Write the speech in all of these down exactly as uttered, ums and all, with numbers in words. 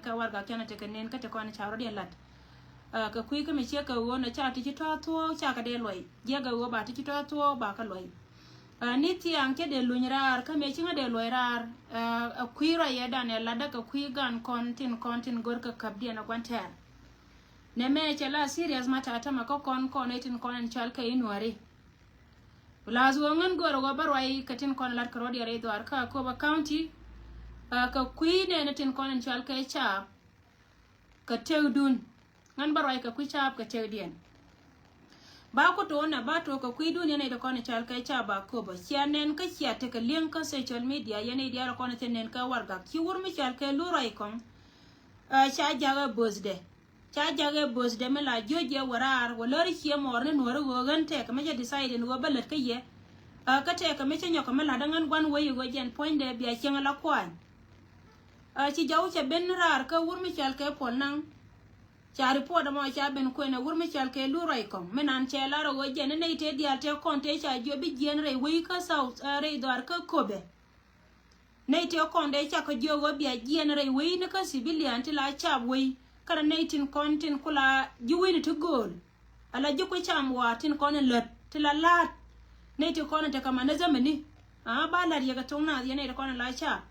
Kɛ warɛgak canɛ tekɛ nɛn kä ti kɔn ca rɔ̱diɛn lat. Ɛ, kɛ kui̱ kä mi ciek kɛ ɣöö nɛ ca ti ci tɔ̱ thuɔ̱ɔ̱k ca kɛ dee luɔy. Jiɛk kɛ ɣöö ba ti ci tɔ̱ thuɔ̱ɔ̱k ba kɛ luɔy. Ɛ, ni thiaŋ cä dee luny raar kä mëë ci ŋä dee luɔy raar. Ɛ, ɛ kui̱ ruacɛ dan ɛ latdä kɛ kui̱ gan kɔn tin kɔn tin gör kɛ käpdiɛn ɛ gua̱n tɛ̈r. Nɛ mɛ cɛ la serious ma ta̱a̱ tämɛ kä kɔn kɔn ɛ tin kɔn ɛn cɔal kɛ i̱ Nuääri. Plus ɣöö ŋän gör ɣöö bä ruac kɛ tin kɔn lat kɛ rɔ̱diɛn rɛy dhuaar kä Akobo County. Ɛ, kɛ kui̱ nɛɛni tin kɔn in cɔal kɛ caap kɛ tëkdun. Ŋän bä ruac kɛ kui̱ caap kɛ tëkdiɛn. Ba ku to̱o̱n ɛ ba to̱o̱k kɛ kui̱dun yɛn nɛy ti kɔn in cɔal kɛ caap Akobo. Cia nɛn kä cia tekɛ li̱eŋ kä social media yɛn nɛy diaal kɔn in thil nɛn kä warɛgak. Ci wur mi cɔal kɛ Lur Ruac Kɔŋ. Ɛ, ca jakä birthday. Ca jakä birthday mi la jiöc jɛ wä raar wä lär cië mɔɔr ni Nuääri ɣöö ɣän tɛkɛ mi cä decide in ɣöö bä lät kä yɛ. Ɛ, kä tɛkɛ mi cä nyɔk kɛ mi la̱t ɛ ŋän gua̱n wec i̱ ɣöö jɛn puɔ̱nydɛ bia cieŋ ala kuany. Ɛ, ci jɔw cɛ ben raar kä wur mi cɔal kɛ Puɔl Naŋ. Ca report ɛmɔ ca ben kuɛn ɛ wur mi cɔal kɛ Lur Ruac Kɔŋ mi nan cɛ lar ɛ ɣöö jɛn ni nɛy tëë diaal tëë kɔn tëë ca jiök bi jiɛɛn rɛy wec kä South, ɛ, rɛy dhuaar kä Akobo. Nɛy tëë kɔn dee cakɔ jiök ɣöö bia jiɛɛn rɛy wec ni kä civilian ti la caap wec kɛnɛ nɛy tin kɔn tin ku la ji̱ wec ni ti gööl. Ala ji̱ kui̱ cam wa̱a̱ tin kɔn in lät ti la la̱a̱t. Nɛy ti kɔn in tekɛ man ni dämɛ ni. Aa, ba la̱t yɛ kɛ thok naath yɛn nɛy ti kɔn in la caap.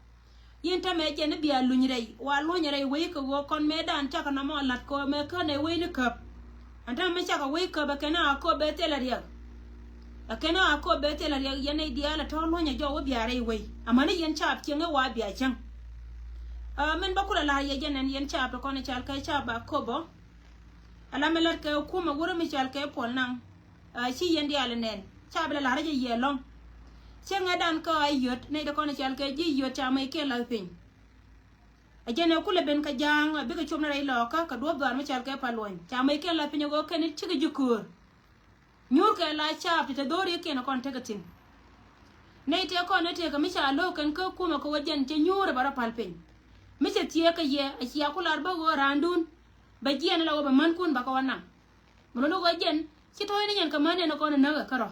Yin tämɛ jɛn ni bia luny rɛy wa luɔ̱nyɛ rɛy wec kɛ ɣöö kɔn mëëdan cakɔ nɔmɔ la̱t kɛ ɣöö mëë känɛ wec ni käp. Ɛn tämɛ mi cakɔ wec käp ɛ kɛn a Akobo bɛ thilɛ riɛk. Ɛ kɛn a Akobo bɛ thilɛ riɛk yɛn nɛy diaal ɛ tɔ̱ luɔ̱nyɛ jɔw wä bia rɛy wec. Amäni yɛn caap cieŋ i̱ wa bia cäŋ. Ɛ, min bä kulɛ la̱r yɛ jɛn ɛn yɛn caap ti kɔn i̱ cɔal kɛ caap Akobo. Ala mi lät kɛ kumɛ wurɛ mi cɔal kɛ Puɔl Naŋ. Ɛ, ci yɛn diaal ɛ nɛn. Caap lɛ la̱r jɛ yɛ lɔ̱ŋ. Cieŋɛ dan kä a yöt nɛy ti kɔn i̱ cɔal kɛ ji̱ yöt ca mɛy kiɛn la̱th piny. Ɛ jɛn ɛ kulɛ ben kä ja̱a̱ŋ ɛ bikɛ cop ni rɛy lɔɔkä kɛ duɔ̱ɔ̱p dhɔaar mi cɔal kɛ Paluɔny. Ca mɛy kiɛn la̱th piny ɛ ɣöö kɛn i̱ cikɛ ji̱ köör. Nyuur kɛ la caap ti te dho̱r yɛ kiɛn kɔn tekɛ thi̱n. Nɛy tëë kɔn ɛ tëëkɛ mi ca lo̱o̱k kɛn kä kumɛ kɛ wä jɛn cɛ nyuur ɛ bɛ rɔ pal piny. Mi cɛ thieekä yɛ ɛ cia ku lar bä ɣöö raandun. Bɛ jiɛn la wä bɛ mänkun bɛ kɛ wä naŋ. Mi lo̱n ɣöö jɛn ci tɔ̱ɔ̱c ni nyɛn kɛ män ɛn ɛ kɔn ɛ näk ɛ kärɔ̱.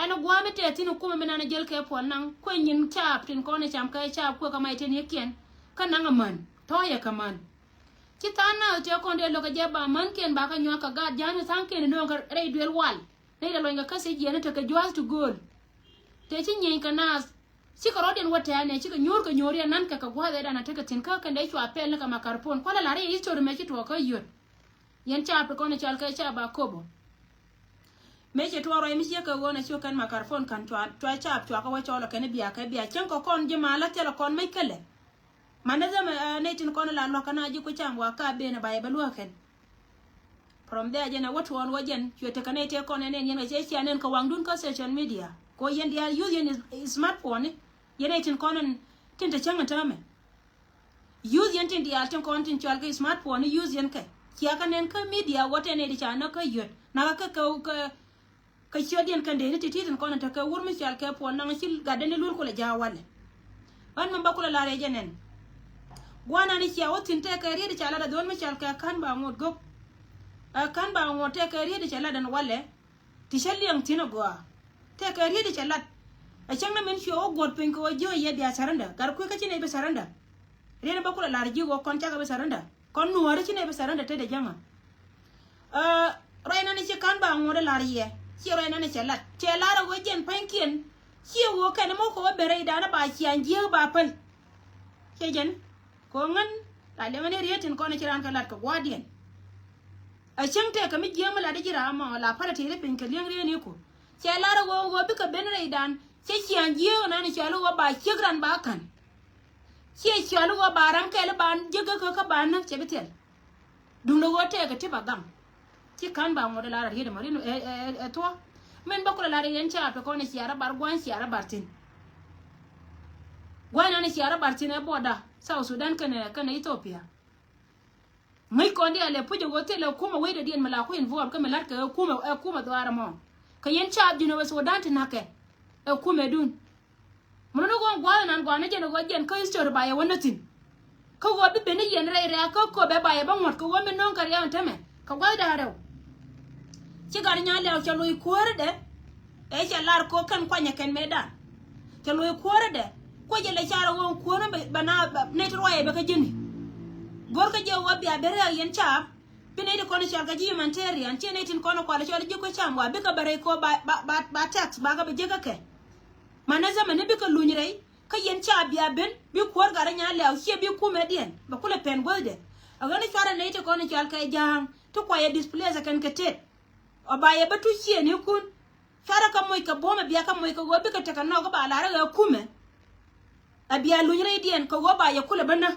Ɛn ɛ gua̱a̱ mi tɛth thi̱n ɛ kumɛ mi nan ɛ jäl kɛ Puɔl Naŋ kuɛ nyin caap tin kɔn ɛ cam kɛ caap kuɛ kɛ mac tin yɛ kiɛn. Kä naŋ ɛ män tɔ̱ɔ̱c ɛ kɛ män. Ci tha̱a̱ŋ naath tëë kɔn dee lo̱kɛ jɛ ba mänkiɛn ba kä nyuak kɛ gaat ja̱a̱n wi̱i̱ tha̱a̱ŋkiɛn in nööŋ kɛ rɛy duel wal. Nɛy dee luɔ̱ny kɛ käth i̱ jiɛn i̱ tekɛ jua̱th ti gööl. Tëë ci nyieny kɛ naath. Cikɛ rɔ̱diɛn wä tɛ̈ɛ̈nɛ cikɛ nyuur kɛ nyuur yɛn nan kɛ kɛ gua̱a̱th ëëdan a tekɛ thi̱n kä kɛn dee cua pɛl ni kɛ makarpon kualɛ la̱r i̱ history mɛ ci tuɔɔk kä yöt. Yɛn caap ti kɔn i̱ cɔal kɛ caap Akobo. Mëë ci tuɔɔk ruac mi ciek kɛ ɣöö na ci kɛn makarpon ka̱n cua cua caap cua kɛ wä cɔl ɔ kɛn i̱ bia kɛ bia cieŋ kɛ kɔn ji̱ ma̱a̱ la thilɛ kɔn mec kälɛ. Man ni dhɛmɛ, ɛ, nɛy tin kɔn la lua̱k kɛn a ji̱ ku cam wa ka ben ɛ ba yɛ bɛ luäk kɛn. From there jɛn ɛ wä tuɔɔn wä jɛn cuɛ tekɛ nɛy tëë kɔn ɛn ɛn yɛn kɛ cɛ cia nɛn kɛ waŋdun kä social media. Kɛ ɣöö yɛn diaal youth yɛn is- smartphone ni. Yɛn nɛy tin kɔn ɛn tin te cäŋ ɛn täämɛ. Youth yɛn tin diaal tin kɔn tin cɔal kɛ smartphone ni youth yɛn kɛ. Cia kɛ nɛn kä media wä tɛn nɛy ti ca näk kä yöt. Nakä kɛ kɛ kɛ Kä ciötdiɛn kɛn dee ni ti̱ti̱ tin kɔn in te kɛ wur mi cɔal kɛ Puɔl Naŋ ci gatdɛ ni lur kulɛ ja̱a̱ walɛ. Ɣän mi bä kulɛ la̱r yɛ jɛ nɛn. Gua̱a̱nani cia wä thi̱n tëëkɛ riet i̱ ca lat ɛ dhuɔ̱n mi cɔal kɛ ka̱n ba ŋot gök. Ɛ ka̱n ba ŋot tëëkɛ riet i̱ ca lat ɛn walɛ. Ti cä liɛŋ thi̱n ɛ gɔaa. Tëëkɛ riet i̱ ca lat. Ɛ cäŋ ni min cuɛ wä guɔ̱t piny kɛ wä jiö yɛ bia surrender. Gat kui̱ kä ci nɛy bi surrender. Riet in bä kulɛ la̱r ji̱ wä kɔn cakɛ bi surrender. Kɔn nuɔ̱ɔ̱ri ci nɛy bi surrender tetdɛ jäŋä. Ɛ, ruac nani ci ka̱n ba ŋuɔ̱t ɛ la̱r yɛ. Ciɛ ruac nani cɛ lat. Cɛ la̱r ɛ ɣöö jɛn pa̱nykiɛn. Ciɛ ɣöö kɛn mɔ kɛ wä ben rɛydan ɛ ba ciaŋ jiääk ba päl. Ciɛ jɛn. Kɛ ɣöö ŋän la liɛŋä ni riet tin kɔn ɛ ci raan kɛ lat kɛ gua̱a̱rdiɛn. Ɛ cäŋ tëëkɛ mi jiääk mi lat i̱ ji̱ raam ɔ la päl ɛ tëëri piny kɛ li̱eŋ riet ni ku. Cɛ la̱r ɛ ɣöö ɣöö bikɛ ben rɛydan. Cɛ ciaŋ jiääk nani cɔal i̱ ɣöö ba ciek ran ba ka̱n. Ciɛ cɔal i̱ ɣöö ba ram kɛl i̱ ba jiäk kä kä ba näk cɛ bi thil. Duundɛ ɣöö tɛɛkɛ ti ba gaŋ. Ci ka̱n ba ŋuɔ̱t ɛ lar ɛ riet ɛmɔ rin ɛ, ɛ, ɛ, ɛ thuɔ̱k. Min bä kulɛ lar ɛ yɛn caap ti kɔn ɛ ciaar ɛ bar gua̱ny ciaar ɛ bar thi̱n. Gua̱ny nan ɛ ciaar ɛ bar thi̱n ɛ border South Sudan kɛnɛ, kɛnɛ Ethiopia. Ŋäc kɔn diaal ɛ puc ɛ ɣöö thilɛ ɛ kumɛ wecdɛ diɛn mi la ku involve kä mi la̱t kɛ ɛ kumɛ, ɛ kumɛ dhuaar ɛmɔ. Kɛ yɛn caap Junub Sudan ti na̱kɛ ɛ kumɛ dun. Mun ni ɣöö gua̱a̱th nan gua̱a̱th ni jɛn ɣöö jɛn kä history ba yɛ wä nothing. Kä ɣöö bi ben ni yɛn rɛy rɛ̈ɛ̈k kä köpɛ ba yɛ bä ŋuɔ̱t kɛ ɣöö min no̱o̱ŋ kɛ riaw in tämɛ kɛ gua̱a̱th da̱a̱ rɛw. Ci gat nya lɛw cɛ loc kuäärädɛ. Ɛ cɛ lar kɛ ɣöö kɛn kuanyɛ kɛn mëëdan. Cɛ loc kuäärädɛ. Kuecɛ lɛ car ɣöö kuäärä bɛ na nɛy ti ruacɛ bɛ kä ji̱ni. Kä jɛ wä bia ben rɛk yɛn caap. Bi nɛy ti kɔn cɔal kɛ ji̱ humanitarian, ciɛ nɛy tin kɔn kual cɔal ji̱ kuecam wa bikɛ bɛ rɛy kɔ ba, ba, ba, ba tax ba kɛ bɛ jiäkä kɛ. Manɛ zaman ni bikɛ luny rɛy. Kä yɛn caap bia ben, bi kuäär gat rɛy Nyaliaw, ciɛ bi kumɛdiɛn bɛ kulɛ pɛn guäthdɛ. Ɛ ɣän cuarɛ nɛy ti kɔn cɔal kɛ ja̱a̱ŋ ti kuayɛ displace kɛn kɛ tet. Ɔ ba yɛ bä tuc ciëënikun. Cuarɛ kä moc kɛ buɔ̱mɛ bia kä moc kɛ ɣöö bikɛ tekɛ nɔɔk kä ba la̱rä ɣɛ kumɛ. Ɛ bia luny rɛydiɛn kɛ ɣöö ba yɛ kulɛ bä nä.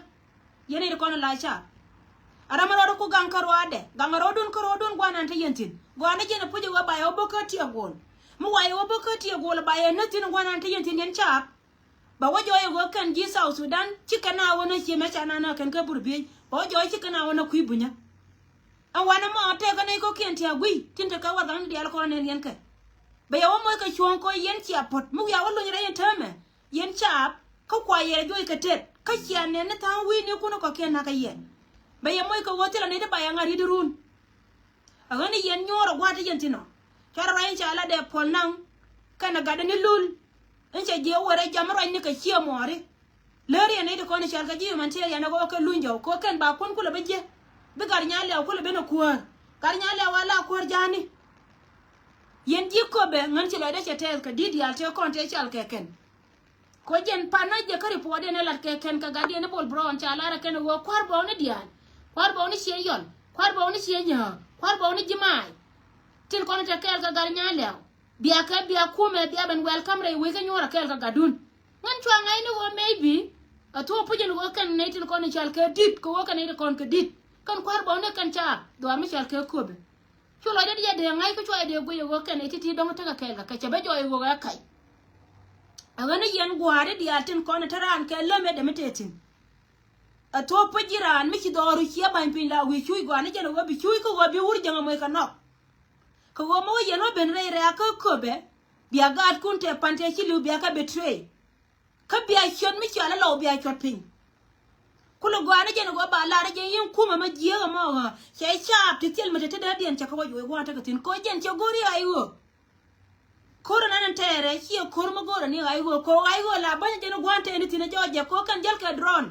Yɛn i̱ ti kɔn la caap. Ɛ ram rɔɔd ku gaŋ kä ruaadɛ gaŋ rɔɔdun kä rɔɔdun guanan te yɛn thi̱n guanan jɛn ɛ puc ɛ ɣöö ba yɛ wä bä kä tiɛ guɔl. Mi wa yɛ wä bä kä tiɛ guɔl ba yɛ nä thi̱n guanan te yɛn thi̱n yɛn caap. Ba wä jɔɔc ɛ ɣöö kɛn ji̱ South Sudan cikɛ na wä nä ciëmɛ ca na nä kɛn kä bur biey ba wä jɔɔc cikɛ na wä nä kui̱ bunyä. Ɛn wanɛ mɔ tɛkɛ nɛy kɔ̱kiɛn ti a guiy tin te kɛ warɛgakni diaal kɔn nɛn yɛn kɛ. Bɛ yɛ wä moc kɛ cuɔ̱ɔ̱ŋ kɔ yɛn cia puɔ̱t mi wiaa wä lony rɛy ɛn täämɛ. Yɛn caap kä kua yɛ juɔc kɛ tet kä cia nɛn ni tha̱a̱ŋ wi̱i̱ ni kun kɔ̱kiɛn nakä yɛn. Bɛ yɛ moc kɛ ɣöö thilɛ nɛy ti ba yɛ ŋa̱r yi̱t run. Ɛ ɣän ni yɛn nyuɔ̱ɔ̱r ɛ gua̱a̱t ti yɛn thin ɔ. Cuarɛ ruac in ca latdɛ Puɔl Naŋ kɛnɛ gatdɛ ni Lul. In cɛ jiɛ wër ɛ jam ruac ni kɛ cië muɔɔri. Lär yɛn nɛy ti kɔn i̱ cɔal kɛ ji̱ humanitarian ɛ ɣöö kɛ luny jɔw kɛ kɛn ba kuɔn kulɛ bä jiɛ. Bi gat Nyaliaw kulɛ ben ɛ kuäär. Gat Nyaliaw a la kuäär ja̱a̱ni. Yɛn ji̱ köpɛ ŋän ci lɔcdä cɛ tɛth kɛ di̱t diaal tëë kɔn tëë cal kɛ kɛn. Kɛ jɛn panä jɛ kä ripuɔtdiɛn ɛ lat kɛ kɛn kɛ gatdiɛn i̱ Bol Brown ca lar ɛ kɛn ɛ ɣöö kua̱r bɔwni diaal. Kua̱r bɔwni ciɛ yɔl. Kua̱r bɔwni ciɛ nyääk. Kua̱r bɔwni ji̱ maay. Tin kɔn i̱ te kɛɛl kɛ gat Nyaliaw. Bia kɛ bia kumɛ bia ben welcome rɛy wec kä nyuɔ̱ɔ̱r a kɛɛl kɛ gatdun. Ŋän cua ŋa̱c ni ɣöö maybe a thuɔ̱k puc in ɣöö kɛn nɛy tin kɔn in cɔal kɛ di̱t kɛ ɣöö kɛn nɛy tin kɔn kɛ di̱t. Kɛn kua̱r bɔwni kɛn ca dhuaar mi cɔal kɛ köpɛ. Cu lɔcdä diɛ dee ŋa̱c kä cua dee guic ɣöö kɛn nɛy ti̱ti̱ dɔ̱ŋ tekɛ kɛɛl kɛ kɛ cɛ bä jɔɔc ɣöö ɛ kac. Ɛ ɣän ni yɛn gua̱a̱ri diaal tin kɔn in te raan kɛ läm ɛ dɛm i̱ tëë thi̱n. A thuɔ̱k puc ji̱ raan mi ci dhɔɔru ciɛ ba̱ny piny la wi̱i̱ cuc gɔaa ni jɛn ɣöö bi cuc kä ɣöö bi wur jäŋ a moc kɛ nɔk. Kɛ ɣöö mi wä yɛn wä ben rɛy rɛ̈ɛ̈k kä köpɛ. Bia gaatkun tëë pan tëë ci li̱w bia kɛ betray. Kä bia ciöt mi cɔal ilɔw bia cuɔt piny. Kulɛ gɔaa ni jɛn ɛ gɔaa ba lar jɛ yin kumɛ ma jiääk ɛmɔ ɣä cɛ caap ti thil mi te te dee diɛn cɛ kɛ wä juɔc gua̱a̱n tekɛ thi̱n kɛ ɣöö jɛn cɛ go̱r i̱ ɣa̱c ɣöö. Ko̱r ɛnɛn ɛn tɛɛrɛ ciɛ ko̱r mi go̱r ɛni ɣa̱c ɣöö kɛ ɣa̱c ɣöö la bäny jɛn ɛ gua̱a̱n tɛɛni thi̱n ɛ jɔɔc jɛ kɛ ɣöö kɛn jäl kɛ drone.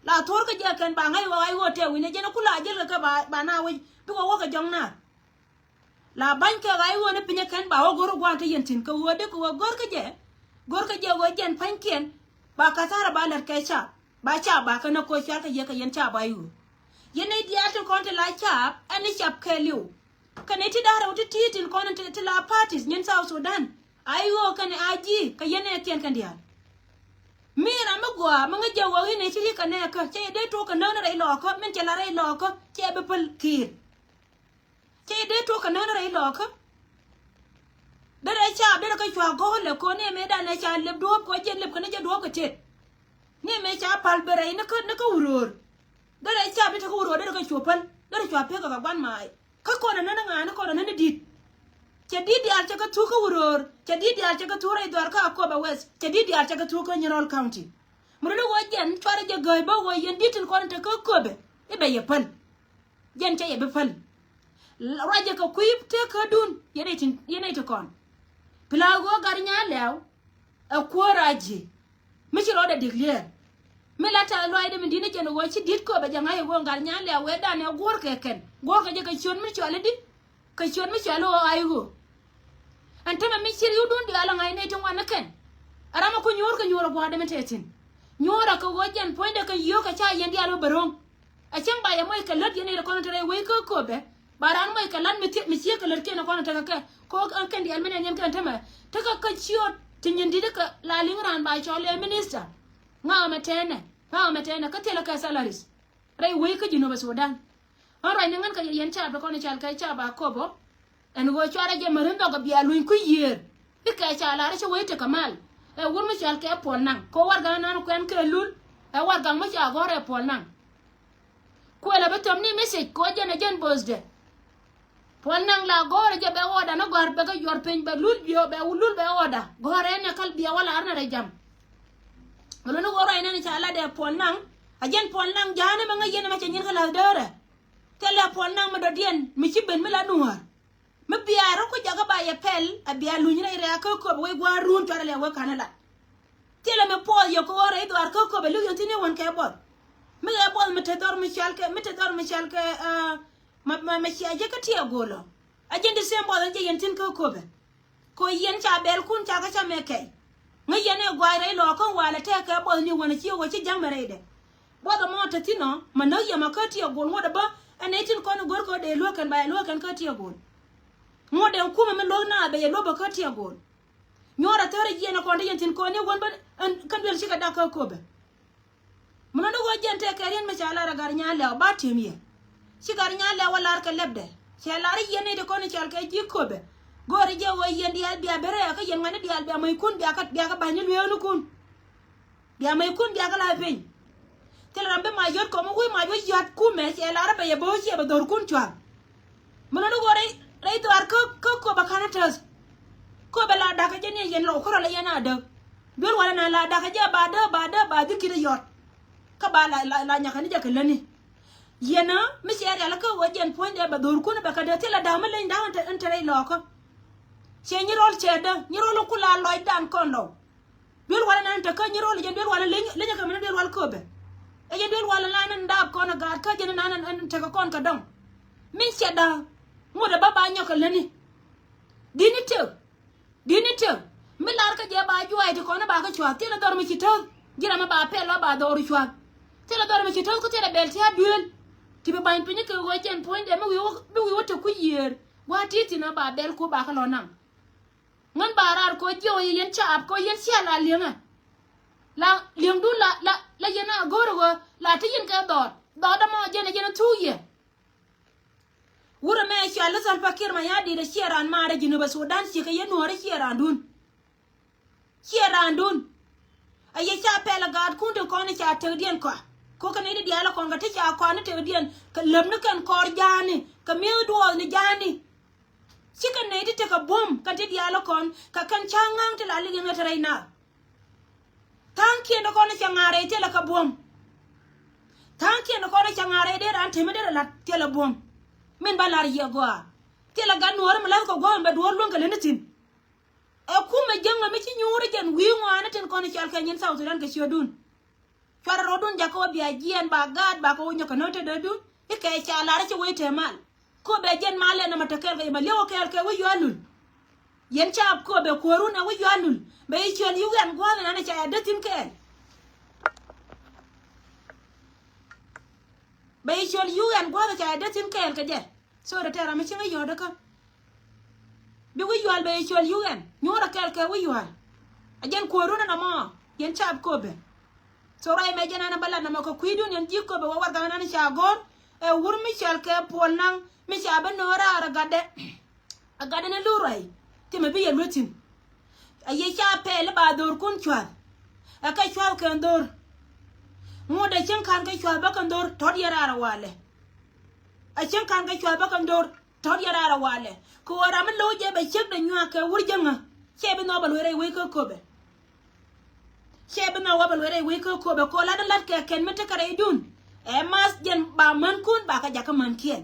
La thuɔ̱r kä jɛ kɛn ba ŋa̱c ɣöö ɣa̱c ɣöö tɛɛr wi̱nɛ jɛn ɛ ku la jäl kɛ kɛ ba ba na wec bikɛ wä kɛ jɔ̱ŋ na. La ba̱ny kɛ ɣa̱c ɣöö ni pinyä kɛn ba wä go̱r ɣöö gua̱a̱n te yɛn thi̱n kɛ ɣöö dee kɛ ɣöö go̱r kä jɛ. Go̱r kä jɛ ɣöö jɛn pa̱nykiɛn. Ba kathara ba lät kɛ caap ba caap ba kɛ näk koc cual kɛ yɛ kɛ yɛn caap ba i̱ ɣöö. Yɛn nɛy diaal tin kɔn ti la caap ɛn ni cap kɛɛliw. Kɛ nɛy ti da̱rɛ wä ti ti̱i̱ tin kɔn ti la parties nyin South Sudan. A i̱ ɣöö kɛn a ji̱ kɛ yɛn nɛɛkiɛn kɛn diaal. Mi ram mi gɔaa mi ŋäc jɛ ɣöö i̱ nɛy ti ri̱k kɛ nɛɛkä cɛ yɛ dee tuɔɔk kɛ näk ni rɛy lɔɔkä min cɛ la rɛy lɔɔkä cɛ bi päl ki̱i̱r. Cä yɛ dee tuɔk kɛ näk ni rɛy lɔɔkä. Derɛ caap derɛ kä cua gɔ̱r lɛ ko̱n ni mëëdan ɛ ca lep duɔ̱ɔ̱p kɛ jɛ lep kɛ ni jɛ duɔ̱ɔ̱p kɛ tet. Ni mëë ca pal bɛ rɛy ni kä ni kä wuröör. Derɛ caap derɛ kä wuröör derɛ kä cua päl derɛ cua pek kɛ kɛ gua̱n maay. Kä kɔn ɛ näk ni ŋa̱a̱n ni kɔn ɛ näk ni di̱t. Cɛ di̱t diaal cɛ kɛ thuk kä wuröör cɛ di̱t diaal cɛ kɛ thuk rɛy dhuaar kä Akobo West cɛ di̱t diaal cɛ kɛ thuk kä Nyirol County. Muruni wä jɛn cuarɛ jɛ gääc bä wä yɛn di̱t tin kɔn in te kä Köpɛ i̱ bɛ yɛ päl. Jɛn cɛ yɛ bi päl. Ruacɛ kɛ kui̱ tekädun yɛn nɛy ti kɔn. Pila ɣöö gat Nyalɛw ɛ kuäär a ji̱. Mi ci rɔɔdɛ declare. Mi la tɛth luaacdɛ mi di̱t ni jɛn ɣöö ci di̱t Köpɛ jɛ ŋa̱c ɛ ɣöö gat Nyalɛw wee danɛ guɔ̱rkɛ kɛn guɔ̱rkɛ jɛ kɛ ciöt mi cuali di. Kɛ ciöt mi cuali ɣöö a i̱ ɣöö. Ɛn tämɛ mi ci ri̱wdun diaal ɛ ŋa̱c nɛy ti ŋuan ni kɛn. Ɛ ram ɛ ku nyuur kɛ nyuur ɛ gua̱a̱r dee mi tɛth thi̱n. Nyuur ɛ kɛ ɣöö jɛn puɔ̱nydɛ kɛ yio̱o̱k kɛ ca yɛn diaal wä bɛ ro̱ŋ. A cäŋ ba yɛ moc kɛ lät yɛn nɛy ti kɔn te rɛy wec kä Köpɛ. Ba raan moc kɛ la̱t mi thiek mi ciek kɛ lät kiɛn kɔn tekɛ kɛ. Kɛ ɣöö ɛn kɛn diaal mi nɛn yɛn kɛn tämɛ. Tekɛ kä ciöt ti nyin di̱t kɛ la li̱ŋ raan ba cɔl ɛ minister. Ŋa̱ ɛmɛ tɛnɛ ŋa̱ ɛmɛ tɛnɛ kä thilɛ kɛ salaries. Rɛy wec kä Jinub Sudan. Ɣän ruacni ŋän kɛ yɛn caap ti kɔn i̱ cal kɛ caap Akobo. Ɛn ɣöö cuarɛ jɛ märi nhɔk ɛ bia luny kui̱ yiëër. I̱ kɛ ca lar i̱ cä wec tekɛ mal. Ɛ wur mi cɔal kɛ Puɔl Naŋ kɛ warɛgak nan kuɛn kɛ Lul. Ɛ warɛgak mi ca gɔ̱r ɛ Puɔl Naŋ. Kuël ɛ bi thöm ni message kɛ ɣöö jɛn ɛ jɛn birthday. Puɔl Naŋ la gɔ̱r ɛ jɛ bɛ order ni gɔ̱r bɛ kɛ yuɔr piny bɛ Lul biɛ bɛ Lul bɛ order gɔ̱r ɛn ɛ käl biɛ wä lar ni rɛ jam. Ɛ luni ɣöö ruac nɛn ca lat ɛ Puɔl Naŋ. A jɛn Puɔl Naŋ ja̱a̱n ɛmɛ ŋäc yɛn ɛmɛ cɛ nyin kä la̱th däärɛ. Thilɛ Puɔl Naŋ mi dɔ̱diɛn mi ci ben mi la nuäär. Mi bia rɔ ku jakä ba yɛ pɛl a bia luny rɛy rɛ̈ɛ̈k kä Köpɛ wec gua̱a̱r ruun cuarɛ lɛ wek ka̱n ɛ lat. Thilɛ mi puɔth yɛ ku ɣöö rɛy dhuaar kä Köpɛ li̱w yɛn thi̱n i̱ wän kɛ buɔth. Mi ɣɛ buɔth mi te dhɔr mi cɔal kɛ, mi te dhɔr mi cɔal kɛ, ah, ma, ma, ma cia jɛ kä tiɛ go̱o̱lɔ. A jɛn di sɛm buɔth in jɛ yɛn thi̱n kä köpɛ. Kɛ ɣöö yɛn ca bɛlkun ca kä ca mɛ kɛy. Ŋäc yɛn ɛ guay rɛy lɔɔkä walɛ tɛkɛ buɔth ni wänɛ ci ɣöö ci ja̱ŋ mɛ rɛydɛ. Buɔth ɛmɔ te thi̱n ɔ ma näk yɛ ma kä tiɛ go̱o̱l ŋuɔ̱t ɛ bä. Ɛn nɛy tin kɔn i̱ go̱r kɛ ɣöö dee luäk kɛn ba yɛ luäk kɛn kä tiɛ go̱o̱l. Ŋuɔ̱t ɛn kumɛ mi luäk na bɛ yɛ luäk bä kä tiɛ go̱o̱l. Nyuɔ̱ɔ̱r a thäär a jiɛn a kɔn te yɛn thi̱n kɔn ni wän bä ɛn kän duel cikɛ dak kä köpɛ. Mi lɔ̱n ni ɣöö jɛn tëë kɛ riɛn mi ca lar a Gat Nyaar Lɛw ba ti̱em yɛ. Ci Gat Nyaar Lɛw a lar kɛ lɛpdɛ. Cɛ lar i̱ yɛn nɛy ti kɔn i̱ cɔal kɛ ji̱ köpɛ. Go̱o̱r i̱ jɛ ɣöö yɛn diaal bia ben rɛɛ kä yɛn ŋuɛ̈tni diaal bia mäckun bia kä, bia kä ba̱ny ni lueenikun. Bia mäckun bia kä la̱a̱c piny. Thilɛ ram bi mac yɔ̱t kɔm i̱ wi̱i̱ mac wä yɔ̱t kumɛ cɛ lar i̱ bɛ yɛ bo̱o̱c ciɛ bɛ dho̱rkun cua̱l. Mi lɔ̱n i̱ ɣöö rɛy, rɛy dhɔaar kä, kä köpɛ ka̱n a täth. Köpɛ la da̱kä jɛ ni yɛn lɔw kärɔl a yɛn a däk. Duel walɛ na la da̱kä jɛ ba däk, ba däk, ba dhil ki̱t a yɔt. Kä ba la, la, la nyakä ni jɛ kɛ lätni. Yɛn a mi cɛ rial kä ɣöö jɛn puɔ̱nydɛ bɛ dho̱rkun bɛ kä däk thilɛ da̱k mi leny da̱k in te, in te rɛy lɔɔkä. Cɛ nyi rɔl cɛ däk, nyi rɔl in ku la lɔcdan kɔn lɔw. Duel walɛ nan in te kä nyi rɔl jɛn duel walɛ leny, leny kɛ mi ni duel wal köpɛ. Ɛ jɛn duel walɛ nan in daap kɔn a gaat kä jɛn nan in, in tekɛ kɔn kɛ dɔŋ. Min cɛ da̱k. Ŋut ɛ ba ba nyɔk kɛ lätni. Di̱t ni tëk. Di̱t ni tëk. Mi lar kä jɛ ba juac ti kɔn i̱ ba kä cua̱th thilɛ dhɔr mi ci täth. Ji̱ ram mi ba pɛl ba ba dhɔr cua̱th. Thilɛ dhɔr mi ci täth kä thilɛ bɛl ti a duel. Ti bi ba̱ny piny kɛ ɣöö jɛn puɔ̱nydɛ mi wi̱i̱ wä, mi wi̱i̱ wä te kui̱ yiëër. Gua̱a̱th ti̱i̱ thi̱n a ba bɛl ku ba kä lɔ naŋ. Ŋän ba raar kɛ ɣöö jiɛ ɣöö yɛ yɛn caap kɛ ɣöö yɛn cia la li̱eŋɛ. La li̱eŋdun la, la, la yɛn a go̱o̱r ɣöö la te yɛn kɛ dhɔɔt. Dhɔɔt ɛmɔ jɛn ɛ jɛn ɛ thuuk yɛ. Wurɛ mɛ cɔal i̱ Salva Kiir Mayardit ɛ ciɛ raan maarɛ Jinubä Sudan ciɛ kɛ yɛn nuɔ̱ɔ̱rä ciɛ raandun. Ciɛ raandun. A yɛ ca pɛl a gaatkun tin kɔn i̱ ca tekdiɛn kɔa. Ko̱ kɛ nɛy ti diaal ɛ kɔn kɛ ti ca kɔan i̱ tekdiɛn kɛ läpni kɛn kɔɔr ja̱a̱ni kɛ mi̱eth duɔɔthni ja̱a̱ni. Cikɛ nɛy ti tekɛ buɔ̱m kɛn ti diaal ɛ kɔn kɛ kɛn ca̱ŋ ŋa̱ŋ ti la liŋ ɛ te rɛy naath. Tha̱a̱ŋkiɛn ti kɔn i̱ cɛ ŋa̱a̱r rɛy thilɛ kɛ buɔ̱m. Tha̱a̱ŋkiɛn ti kɔn i̱ cɛ ŋa̱a̱r rɛy dee raan temi derɛ la̱t thilɛ buɔ̱m. Min ba la̱r yiɛ gɔaa. Thilɛ gat nuɔ̱ɔ̱ri mi la̱th kɛ gua̱a̱m bɛ duɔ̱ɔ̱r luäŋ kɛ lätni thi̱n. Ɛ kumɛ jäŋä mi ci nyuuri jɛn wi̱i̱ ŋɔaani tin kɔn i̱ cɔal kɛ nyin South Sudan kɛ ciötdun. Cuarɛ rɔɔdun jakä wä bia jiɛɛn ba gaat ba kɛ wä nyɔk kɛ no̱o̱ŋ te döödun. I̱ kɛ ca lar i̱ ci wec te mal. Köpɛ jɛn mal ɛn nɔmɔ te kɛɛl kɛ yɛ bɛ liɛw kɛɛl kɛ wi̱c yual lul. Yɛn caap köpɛ kuäärun ɛ wi̱c yual lul. Bɛ yɛ ciöl yuk ɛn gua̱a̱th ɛn an ca yɛ dee thi̱n kɛɛl. Bɛ yɛ ciöl yuk ɛn gua̱a̱th ɛ ca yɛ dee thi̱n kɛɛl kɛ jɛ. Sorry tɛɛr ram mi cieŋ i̱ yɔ̱ɔ̱t kä. Bi wi̱c yual bɛ yɛ ciöl yuk ɛn nyuɔ̱ɔ̱r ɛ kɛɛl kɛ wi̱c yual. A jɛn kuäärun ɛn nɔmɔ yɛn caap köpɛ. So ruac mɛ jɛn an ɛ bä lat nɔmɔ kɛ kui̱dun yɛn ji̱ köpɛ wä warɛgak ɛn an ca go̱r. Ɛ wur mi cɔal kɛ Puɔl Naŋ mi ca bi no̱o̱ŋ raar ɛ gatdɛ. Ɛ gatdɛ ni lur ruac. Thimɛ bi yɛ lueth thi̱n. A yɛ ca pɛl i̱ ba dho̱rkun cua̱th. Ɛ kɛ cua̱th kɛn dho̱r. Ŋot ɛ cieŋ ka̱n kɛ cua̱th bä kɛn dho̱r tɔ̱t yɛ raar ɛ walɛ. Ɛ cieŋ ka̱n kɛ cua̱th bä kɛn dho̱r. Tɔ̱t yɛ raar ɛ walɛ kɛ ɣöö ram mi lo̱w jɛ bɛ ciek dɛ nyuak kɛ wur jäŋä. Cɛ bi nhɔk bɛ luee rɛy wec kä köpɛ. Cɛ bi nhɔk wä bɛ luee rɛy wec kä köpɛ kɛ ɣöö lat in lat kɛ kɛn mi tekɛ rɛydun. Ɛ math jɛn ba mänkun ba kɛ jakä mänkiɛn.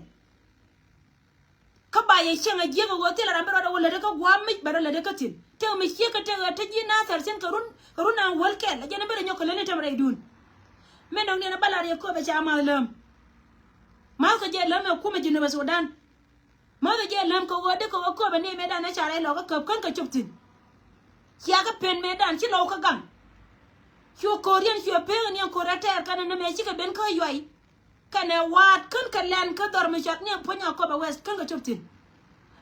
Kä ba yɛ cieŋ a jiäk ɛ ɣöö thilɛ ram bi rɔɔdɛ wä lätdɛ kä gua̱a̱p mic bɛ rɔ lätdɛ kä thi̱n. Tëk mi ciek kɛ tëk ɛ te ji̱ Nathɛr thi̱n kɛ run, kɛ run an wäl kɛl ɛ jɛn in bi rɛ nyɔk kɛ lätni tɛm rɛydun. Min dɔ̱ŋ diɛn ɛ bä lar yɛ köpɛ ca math läm. Math kɛ jɛ läm ɛ kumɛ Jinubä Sudan. Mäthɛ jɛ läm kɛ ɣöö dee kɛ ɣöö köpɛ ni mëëdan ɛ ca rɛy lɔkä käp kän kɛ cop thi̱n. Cia kɛ pen mëëdan ci lɔw kä gaŋ. Cu ko̱r yɛn cuɛ pek ni ɛn ko̱r ɛ tɛɛr kɛn ɛ nɛmɛ cikɛ ben kä yuay. Kɛnɛ waat kän kɛ lɛn kä dhɔr mi cɔt ni ɛn puɔ̱ny a köpɛ wɛth kän kɛ cop thi̱n.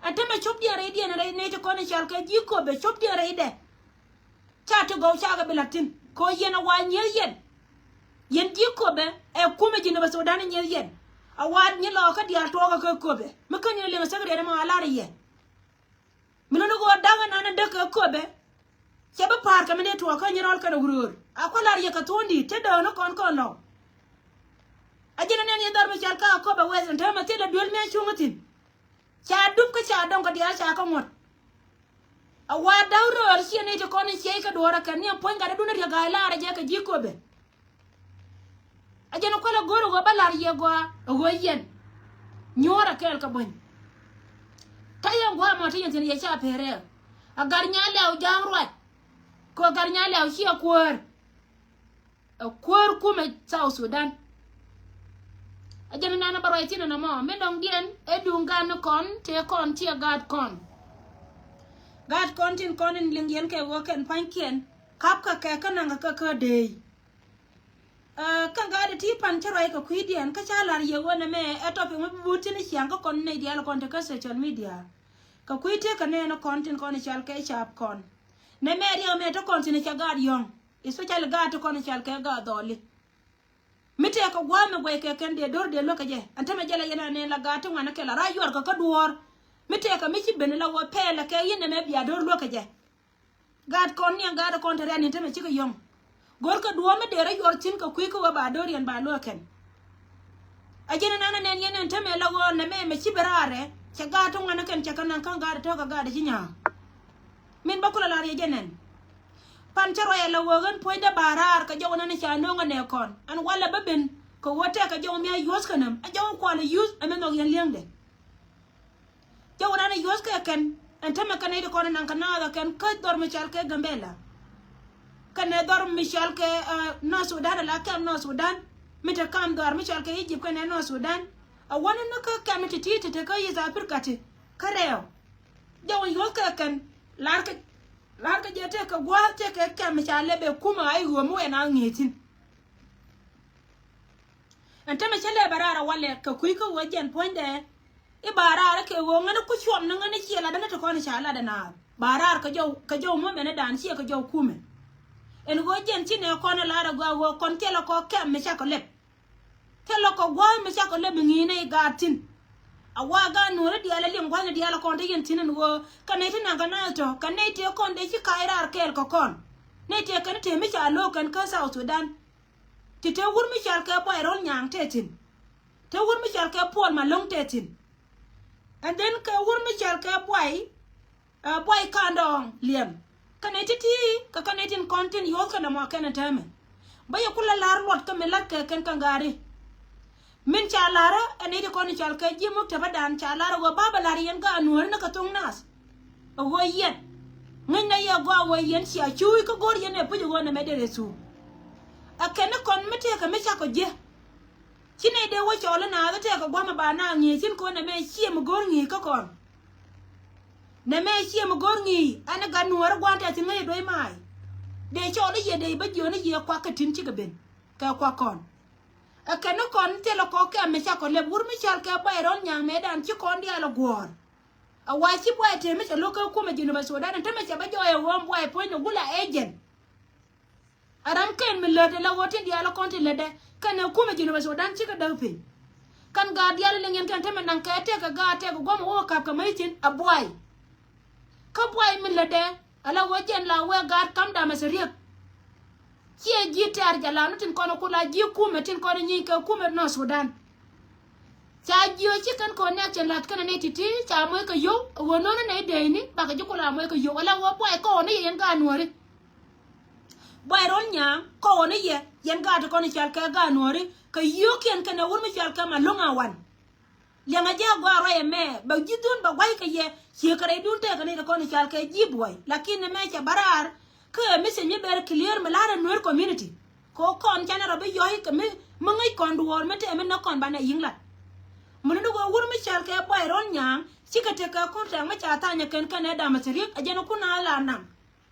Ɛn tämɛ cop diɛn rɛydiɛn rɛy nɛy ti kɔn i̱ cɔal kɛ ji̱ köpɛ cop diɛn rɛydɛ. Ca ti gɔw ca kɛ bi la̱t thi̱n kɛ ɣöö yɛn a wa nyieth yɛn. Yɛn ji̱ köpɛ ɛ kumɛ Jinubä Sudan nyieth yɛn. A wa nyi lɔɔkä diaal tuɔɔkä kä köpɛ mi kä ni liŋ ɛ secretary mɔ a lar yɛ. Mi luni ɣöö da̱ŋ ɛnan in däk kɛ köpɛ. Cɛ bi pa̱a̱r kɛ mi ni tuɔɔkä nyi rɔl kɛnɛ wuröör a kua̱ lar yɛ kɛ thuɔ̱ɔ̱ŋdi te dääk ni kɔn kɔn lɔw. A ji̱n anɛn yɛn dhɔr mi cɔal kä a köpɛ wɛth in täämɛ thilɛ duel mi a cuŋä thi̱n. Ca dup kä ca dɔŋ kɛ diaal ca kä ŋuɔ̱t. A wa da̱w röör ciɛ ni ti kɔn in ciey kä duɔ̱ɔ̱rä kɛn ni a puɔ̱ny gat adun a riɛk ga̱a̱c laarä jɛ kɛ ji̱ köpɛ. A jɛn kuäl a go̱o̱r a ɣöö bä la̱r yɛ gɔaa a ɣöö yɛn nyuɔ̱ɔ̱r a kɛɛl kɛ buɔ̱ny. Ta̱yɛ gua̱a̱ mɔ ti yɛn thi̱n yɛ ca peerɛ. A Gat Nyaar Lɛw ja̱a̱ŋ ruac. Kɛ Gat Nyaar Lɛw ciɛ kuäär. Ɛ kuäär kumɛ South Sudan. Ɛ jɛn nɛn bä ruac thi̱n ɛn ɛmɔ mi dɔ̱ŋ diɛn ɛ duŋ gan ni kɔn tëë kɔn ciɛ gaat kɔn. Gaat kɔn tin kɔn in liŋ yɛn kɛ ɣöö kɛn pa̱nykiɛn kap kɛ kɛ kä naŋ kɛ kä kä dëëy. Kä gaat ti pan cä ruac kɛ kui̱diɛn kä ca la̱r yɛ ɣöö nɛmɛ ɛ topic mi bi but thi̱n ciaŋ kä kɔn nɛy diaal kɔn te kä social media. Kɛ kui̱ tëë kɛ nɛɛn kɔn tin kɔn i̱ cal kɛ cap kɔn. Nɛmɛ riɛk mɛ te kɔn thi̱n i̱ ca gaat yɔ̱ŋ, especially gaat ti kɔn i̱ cal kɛ gaat dhɔli. Mi tëëkɛ gua̱a̱th mi guɛckɛ kɛn dee do̱r dee luäk kɛ jɛ. Ɛn tämɛ jɛ la yɛn anɛn la gaat ti ŋuan kɛ la rac yuɔr kɛ kä duɔ̱ɔ̱r. Mi tëëkɛ mi ci ben la wä pɛɛl kɛ yɛn nɛmɛ bia do̱r luäk kɛ jɛ. Gaat kɔn niɛŋ gaat kɔn te rɛ̈n in tämɛ cikɛ yɔ̱ŋ. Go̱rkɛ duɔ̱ɔ̱r mi dee rɔ yuɔr thi̱n kɛ kui̱ kä wä ba do̱r yɛn ba luäk kɛn. A jɛn ɛn anɛn yɛn ɛn tämɛ la ɣöö nɛmɛ mɛ ci ben raarɛ cɛ gaat ti ŋuan kɛn cɛ kɛ naŋ kä gaat tɔ̱ kɛ gaat ci nya̱a̱. Min bä kulɛ lar yɛ jɛ nɛn. Pan cä ruac ala wä ɣän puɔ̱nydä ba raar kɛ jɔw nɛn ca no̱o̱ŋ ɛ nɛ kɔn ɛn walɛ bä ben kɛ wä tɛk kɛ jɔw mi a yuɔ̱th kɛ näm ɛ jɔw kualɛ yuth ɛ mi nhɔk yɛn li̱eŋdɛ. Jɔw nɛn a yuɔ̱th kɛ kɛn ɛn tämɛ kɛn nɛy ti kɔn ɛ naŋ kɛ naath ɛ kɛn kä dhɔr mi cal kɛ Gambɛla. Kɛnɛ dhɔr mi cal kɛ North Sudan ala kɛm North Sudan mi te kam dhɔr mi cal kɛ Egypt kɛnɛ North Sudan. A wä ni ni kä kɛm ti ti ti te kä East Africa ti kä rɛw. Jɔw yuɔ̱th kɛ kɛn larkɛ larkɛ jɛ tëëkɛ gua̱a̱th tëëkɛ kɛm ca lɛ bɛ kumɛ a i̱ ɣöö mi wɛn a ŋi̱i̱cin. Ɛn tämɛ cä lɛ bɛ raar a walɛ kɛ kui̱ kä ɣöö jɛn puɔ̱nydɛ. I̱ ba raar kɛ ɣöö ŋäni ku cuɔm ni ŋäni ciɛ latdä ni ti kɔn ca latdä naath ba raar kɛ jɔw kɛ jɔw muɔ̱mɛn i̱ dan ciɛ kɛ jɔw kumɛ. Ɛn ɣöö jɛn ci nɛ kɔn i̱ lar a gɔaa ɣöö kɔn thilɛ kɔ kɛm mi cakɔ lɛp. Thilɛ kɔ gua̱a̱th mi cakɔ lɛp i̱ ŋi̱i̱n i̱ gaat thi̱n. A wa gaat nuɔ̱ɔ̱ri diaal ɛ liŋ gua̱a̱thni diaal ɛ kɔn te yɛn thi̱n ɛn ɣöö kɛ nɛy ti naŋ kɛ naath tɔ̱ kɛ nɛy tëë kɔn dee ci ka̱a̱c raar kɛɛl kɛ kɔn. Nɛy tëë kɛn tëë mi ca lo̱o̱k kɛn kä South Sudan. Ti te wur mi cal kɛ buay rɔl nyaŋ te thi̱n. Te wur mi cal kɛ Puɔl Malɔŋ te thi̱n. And then kɛ wur mi cal kɛ buay, buay kandɔɔŋ liɛm. Kɛnɛ ti̱ti̱ kɛ kɛnɛ tin kɔn tin yuɔth kɛnɛ mɔ kɛnɛ tɛmɛ. Bä yɛ kulɛ la̱r luɔt kä mi la̱t kɛ kɛn kä gaari. Min ca la̱rä ɛn i̱ ti kɔn i̱ cal kɛ ji̱ muk tɛpädan ca la̱rä ɣöö ba bɛ la̱r yɛn gaa nuääri ni kɛ thoŋ naath. Ɛ ɣöö yɛn ŋäcnɛ yɛ gɔaa ɣöö yɛn cia cuuc kä go̱r yɛn ɛ puc ɛ ɣöö nɛmɛ dee rɛ thuuk. Ɛ kɛn ni kɔn mi tëëkɛ mi cakɔ jiɛ. Ci nɛy dee wä cɔɔl inaath tɛɛk kɛ gua̱a̱th mi ba naath ŋi̱i̱c thi̱n kɔn nɛmɛ ciɛ mi go̱o̱r ŋi̱i̱c kä kɔn. Nɛmɛ ciɛ mi go̱o̱r ŋi̱i̱c ɛn i̱ gat nuɔɔr i̱ gua̱a̱n tɛth thi̱n ŋäc i̱ duec maac. Dee cɔɔl i̱ yɛ dee i̱ bä jiɔn i̱ yɛ kuak kɛ ti̱n cikɛ ben kɛ kuak kɔn. Ɛ kɛn ni kɔn thilɛ kɔk kɛm mi cakɔ lɛp wur mi cɔl kɛ buay rɔl nyaŋ mëëdan ci kɔn diaal ɛ guɔ̱ɔ̱r. A wa ci buay tëë mi cɛ lo̱k kä kumɛ Jinubä Sudan ɛn tämɛ cɛ bä jɔɔy ɛ ɣöö buay puɔ̱ny ni gula agent. A ram kɛn mi lät ala ɣöö tin diaal kɔn ti lätdɛ kɛnɛ kumɛ Jinubä Sudan cikɛ däk piny. Kɛn gaat diaal liŋ yɛn kɛn te mi naŋ kɛ tɛk kɛ gaat tɛk kɛ guɔ̱m ɣöö ka̱p kɛ mäc thi̱n a buay. Kä buay mi lätdɛ ala ɣöö jɛn la wee gaat kam damɛ sɛ riek. Ciɛ ji̱ tɛ̈r jɛ lam ni tin kɔn kula ji̱ kumɛ tin kɔn nyieny kɛ kumɛ North Sudan. Ca jiö ci kɛn kɔn nɛk cɛ lath kɛn ni ti̱ti̱ ca moc kɛ yio̱w ɣöö no̱o̱ni nɛy dee ni bakɛ ji̱ kula moc kɛ yio̱w ala ɣöö buay kɔn ni yɛ yɛn gaat nuääri. Buay rɔl nyaŋ kɔn ni yɛ yɛn gaat ti kɔn i̱ cal kɛ gaat nuääri kɛ yio̱o̱kiɛn kɛnɛ wur mi cal kɛ Malɔŋ a wan. Liɛŋɛ jɛ a gɔaa ruac ɛmɛ bɛ ji̱ dhun bɛ gua̱c kɛ yɛ ciek kɛ rɛy dun tëëkɛ ni ti kɔn i̱ cal kɛ ji̱ buay lakin ɛmɛ cɛ bä raar. Kä ɛ message mi ber clear mi la̱r ɛ Nuer community. Kɛ ɣöö kɔn canɛ rɔ bi yɔ̱c kɛ mi mi ŋäc kɔn duɔ̱ɔ̱r mi tɛɛ mi näk kɔn banɛ yi̱ŋ lat. Mi luni wee wur mi cɔal kɛ Buay Rɔl Nyaŋ cikɛ tekɛ kɔn tɛ̈ŋ mi ca tha̱a̱nyɛ kɛn kɛnɛ damɛ thiriek ɛ jɛn kun a la naŋ.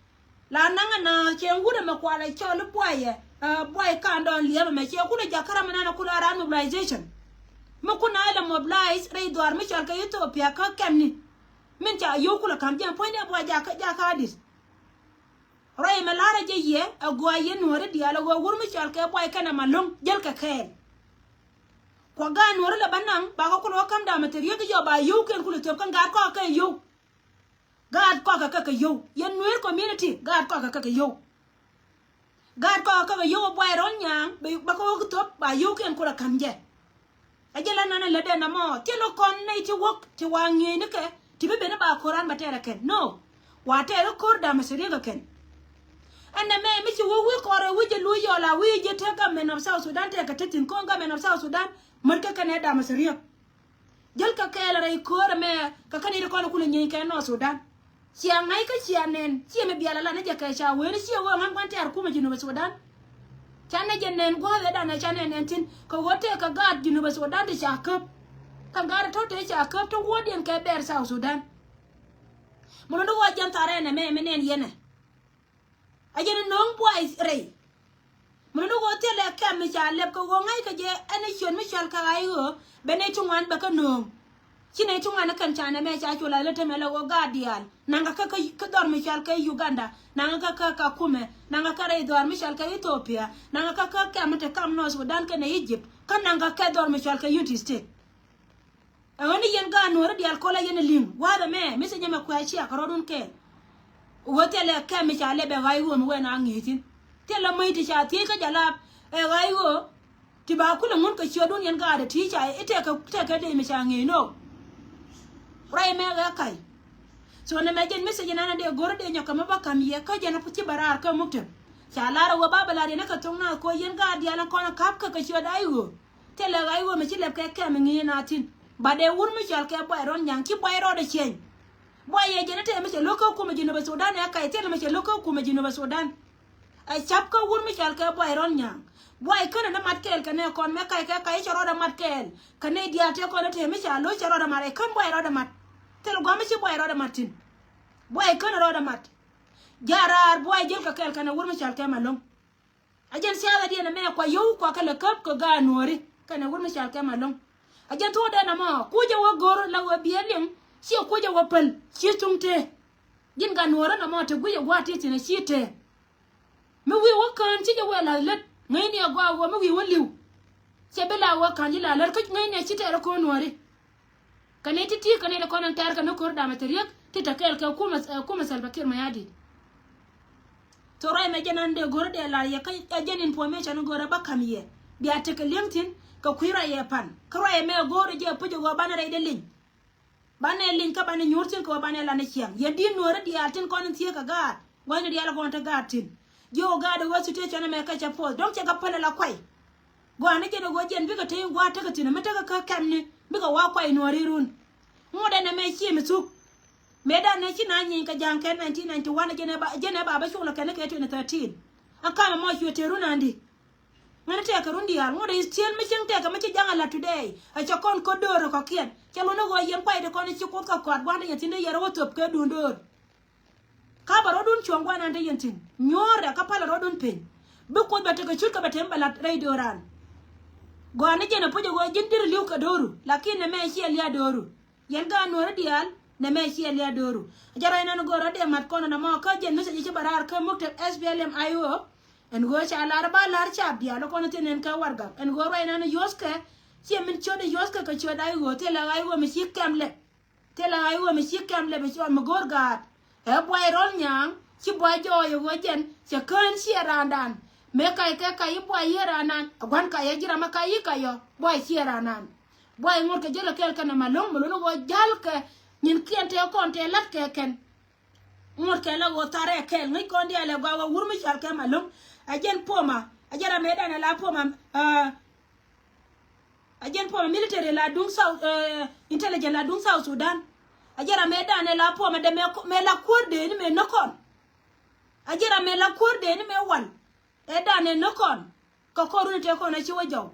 La naŋ ɛn a cɛ wut ɛmɛ kualɛ cɔl i̱ Buay ɛ Buay Kandɔɔŋ Liɛm ɛmɛ cɛ kun ɛ jakä ram ɛn an ɛ kun a ran mobilization. Mi kun a ilɛ mobilize rɛy dhuaar mi cɔal kɛ Ethiopia kä kɛmni. Min ca yio̱w kulɛ ka̱m jɛn puɔ̱nydɛ Buay jakä jakä adit. Ruac ɛmɛ la̱rä jɛ yɛ ɛ gɔaa yɛn nuɔ̱ɔ̱ri diaal ɛ ɣöö wur mi cɔal kɛ Buay kɛnɛ Malɔŋ jäl kɛ kɛɛl. Kuɔ gaat nuɔ̱ɔ̱ri lɛ bä naŋ bakɛ kulɛ wä käm damɛ thiriek i̱ yɔ ba yio̱w kɛn kulɛ thöp kɛn gaat kɔakɛ kɛ yio̱w. Gaat kɔakɛ kɛ kɛ yio̱w yɛn Nuer community gaat kɔakɛ kɛ kɛ yio̱w. Gaat kɔakɛ kɛ kɛ yio̱w ɛ Buay Rɔl Nyaŋ bɛ bakɛ wä thöp ba yio̱w kɛn kulɛ käm jɛ. Ɛ jɛ la nanɛ lätdɛ namɔ thilɛ kɔn nɛy ti wäk ti wa ŋi̱eecnikɛ ti bi ben i̱ ba ko̱ran ba tɛɛrɛ kɛn no. Wa tɛɛrɛ ko̱r damɛ thiriek ɛ kɛn. Ɛn nɛmɛ mi ci wäk wi̱i̱ kɔrɛ wi̱i̱ jɛ luc yɔl a wi̱i̱ jɛ te government of South Sudan tɛɛkɛ te thi̱n ko̱n government of South Sudan. Mät kä kɛnɛ damɛ thiriek. Jäl kɛ kɛɛl rɛy ko̱r ɛmɛ kɛ kɛn i̱ ti kɔn kulɛ nyieeny kɛ North Sudan. Cia ŋa̱c kä cia nɛn ciɛ mi bial ala ni jɛ kɛ ca wen ciɛ wee ŋa̱n kuan tɛɛr kumɛ Jinubä Sudan. Canɛ jɛ nɛn gua̱a̱th ëëdan ɛ canɛ nɛn thi̱n kɛ ɣöö tëëkɛ gaat Jinub Sudan ti ca käp. Kɛn gaat tɔ̱ tëë ca käp ti wuɔ̱ɔ̱diɛn kɛ bɛɛr South Sudan. Mi lundä ɣöö jɛn thaar ɛn ɛmɛ mi nɛn yɛn ɛ. A jɛn nööŋ buay rɛy. Mi lundä ɣöö thilɛ kɛm mi ca lɛp kɛ ɣöö ŋäc kɛ jɛ ɛn ɛ ciöt mi cɔal kɛ ɣa̱c ɣöö ben nɛy ti ŋuan bɛ kä nööŋ. Ci nɛy ti ŋuan kɛn ca nɛmɛ ca col a lät tämɛ la ɣöö gaat diaal. Naŋkɛ kä kä dhɔr mi cɔal kɛ Uganda, naŋkɛ kä kä Kakumɛ, naŋkɛ kä rɛy dhɔr mi cɔal kɛ Ethiopia, naŋkɛ kä kä kɛm mi te kam North Sudan kɛnɛ Egypt, kä naŋkɛ kɛ dhɔr mi cɔal kɛ Unity State. Ɛŋäni yɛn gaat nuɔ̱ɔ̱ri diaal kɔlɛ yɛn li̱ŋ wa̱a̱th ɛmɛ mi thil nyɛmɛ kuɛ ciak rɔɔdun kɛɛl. Wä thilɛ kɛm mi ca lɛp ɛ ɣa̱c ɣöö mi wɛn a ŋi̱i̱c thi̱n. Thilɛ mäc ti ca thiec kä jalap ɛ ɣa̱c ɣöö ti ba kulɛ ŋun kɛ ciötdun yɛn gaat ɛ ti ca i̱ tɛkɛ tɛkɛ dee mi ca ŋi̱i̱c nɔ. Ruac mɛ ɣɛ ka̱c. So nɛmɛ jɛn message nan a dee go̱r a dee nyɔk kɛ mi bä ka̱m yɛ kä jɛn a ci bɛ raar kä muk tɛm. Ca lar a wä ba bɛ lar yɛn a kɛ thoŋ na koc yɛn gaat diaal a kɔn a ka̱p kɛ kɛ ciöt a i̱ ɣöö. Thilɛ ɣa̱c ɣöö mi ci lɛp kɛ kɛm ŋi̱i̱c na thi̱n. Ba dee wur mi cɔal kɛ buay rɔn nyaŋ ci buay rɔɔdɛ ciɛny. Buay yɛ jɛn a tɛm mi cɛ lo̱k kä kumɛ Jinub Sudan ɛ kac thilɛ mi cɛ lo̱k kä kumɛ Jinub Sudan. Ɛ ca̱p kä wur mi cɔal kɛ buay rɔn nyaŋ. Buay känɛ ni mat kɛɛl kɛ nɛ kɔn mɛ kac kɛ kac cɛ rɔɔdɛ mat kɛɛl. Kɛ nɛ diaal tëë kɔn a tɛm mi ca lo̱k cɛ rɔɔdɛ mat ɛ kän buay rɔɔdɛ mat. Thilɛ gua̱a̱m mi ci buay rɔɔdɛ mat thi̱n. Buay känɛ rɔɔdɛ mat. Ja̱ raar buay jäl kɛ kɛɛl kɛnɛ wur mi cɔal kɛ Malɔŋ. A jɛn siathadiɛn ɛmɛ kua yio̱w kua kɛ lɛ käp kɛ gaat nuɔ̱ɔ̱ri kɛnɛ wur mi cɔal kɛ Malɔŋ. A jɛn thuɔ̱ɔ̱dɛn ɛmɔ kucä wä go̱r la wä biɛ liŋ ciɛ kucä wä päl ci thuŋ tëë. Ji̱n gaat nuɔ̱ɔ̱ri ɛmɔ te guic ɛ gua̱a̱th ti thi̱n ɛ ci tëë. Mi wi̱i̱ wä kään ci jɛ wee la lät ŋäcni ɛ gɔaa wä mi wi̱i̱ wä li̱w. Cɛ bi la wä kään ci la lät kä ŋäcni ɛ ci tɛɛr ɛ ko̱o̱n nuɔ̱ɔ̱ri. Kɛ nɛy ti̱ti̱ kɛ nɛy ti kɔn in tɛ̈r kɛ ni ko̱r damɛ te riek ti te kɛɛl kɛ kumɛ, eh, kumɛ Salva Kiir Mayardit. Thok ruac mɛ jɛn an dee go̱r dee lar yɛ kä ɛ jɛn information go̱r ɛ bä ka̱m yɛ. Bia tekɛ li̱eŋ thi̱n kɛ kui̱ ruac yɛ pan kä ruac yɛ mɛ go̱r ɛ jɛ puc ɛ ɣöö banɛ rɛy dee li̱ny. Banɛ li̱ny kä banɛ nyuur thi̱n kɛ ɣöö banɛ lan ɛ ciaŋ yɛ di̱t nuɔ̱ɔ̱rä diaal thi̱n kɔn in thieekä gaat. Gua̱thni diaal ɛ kɔn te gaat thi̱n. Ji̱ ɣöö gaat ɛ ɣöö situation ɛmɛ kä cɛ puɔth dɔ̱ŋ cɛ kɛ päl ɛ la kuay. Gɔaa ni jɛn ɛ ɣöö jɛn bikɛ te in gua̱a̱th tekɛ thi̱n mi tekɛ kä kɛmni bikɛ wa kuay nuɔ̱ɔ̱ri run. Ŋot ɛn ɛmɛ cie mi thuk. Mëëdan ɛ ci na nyieeny kɛ ja̱a̱ŋ kɛ nineteen ninety-one jɛn ɛ ba, jɛn ɛ ba bä cuɔlɔ kɛn kɛ twenty thirteen. Ɛ kam ɛmɔ cuɛ te run andi. Ŋäni tɛkɛ run diaal ŋot ɛ is tiel mi cieŋ tɛkɛ mi ci ja̱ŋ ɛ la today. Ɛ cɛ kɔn ko̱t do̱r ɛ kɔ̱kiɛn cɛ luɔ̱n ɛ ɣöö yɛn kuay ti kɔn ci kuoth kɛ kɔaat gua̱a̱n ɛ yɛn thi̱n dee yɛr ɛ wä thöp kɛ duun do̱r. Ka bɛ rɔ̱dun cuɔ̱ŋ gua̱nan te yɛn thi̱n nyuɔ̱ɔ̱rɛ kä palɛ rɔ̱dun piny. Bi kuoth bɛ tekɛ cut kɛ bɛ tem bɛ lat rɛy do̱ran. Gɔaa ni jɛn ɛ puc ɛ ɣöö ji̱n diri li̱w kɛ do̱ru lakin nɛmɛ ciɛ lia̱a̱ do̱ru. Yɛn gaat nuɔ̱ɔ̱ri diaal nɛmɛ ciɛ lia̱a̱ do̱ru. Jɛ rɔy nan go̱o̱rä dee mat kɔn nɔmɔ kä jɛn message ci bɛ raar kä muk te S P L M I O. Ɛn ɣöö ca lar ba lar caap diaal kɔn thi̱n ɛn kä warɛgak ɛn ɣöö ruac nan yuɔ̱thkɛ. Ciɛ min ciöt in yuɔ̱thkɛ kɛ ciöt I O thilɛ I O mi ci kɛm lɛ. Thilɛ ɣa̱c ɣöö mi ci kɛm lɛ bi cɔl mi go̱o̱r gaat. Ɛ buay rɔl nyaaŋ ci buay jɔɔc ɛ ɣöö jɛn cɛ kään ciɛ raandan. Mëë kac kɛ kac i̱ buay yiëë raandan ɛ gua̱n kac ɛ ji̱ ram ɛ kac i̱ kac yɔ buay ciɛ raandan. Buay ŋot kɛ ji̱ rɛ kɛɛl kɛn ɛ Malɔŋ mi lo̱n ɣöö ja̱l kɛ nyinkiɛn tëë kɔn tëë la̱t kɛ kɛn. Ŋot kɛ la ɣöö tharɛ kɛɛl ŋäc kɔn diaal ɛ gɔaa ɣöö wur mi cɔal kɛ Malɔŋ. Ɛ jɛn puɔma ɛ jɛn ram mëëdan ɛ la puɔma. Ɛ jɛn puɔmɛ military la duŋ South, eh, intelligence la duŋ South Sudan. A jɛn ram mëë danɛ la puɔmɛ dɛ mëë, mëë la kuäär dee ni mëë näk kɔn. A jɛn ram mëë la kuäär dee ni mëë wal. Ɛ danɛ näk kɔn. Kɛ kɔn run tëë kɔn a ci wä jɔw.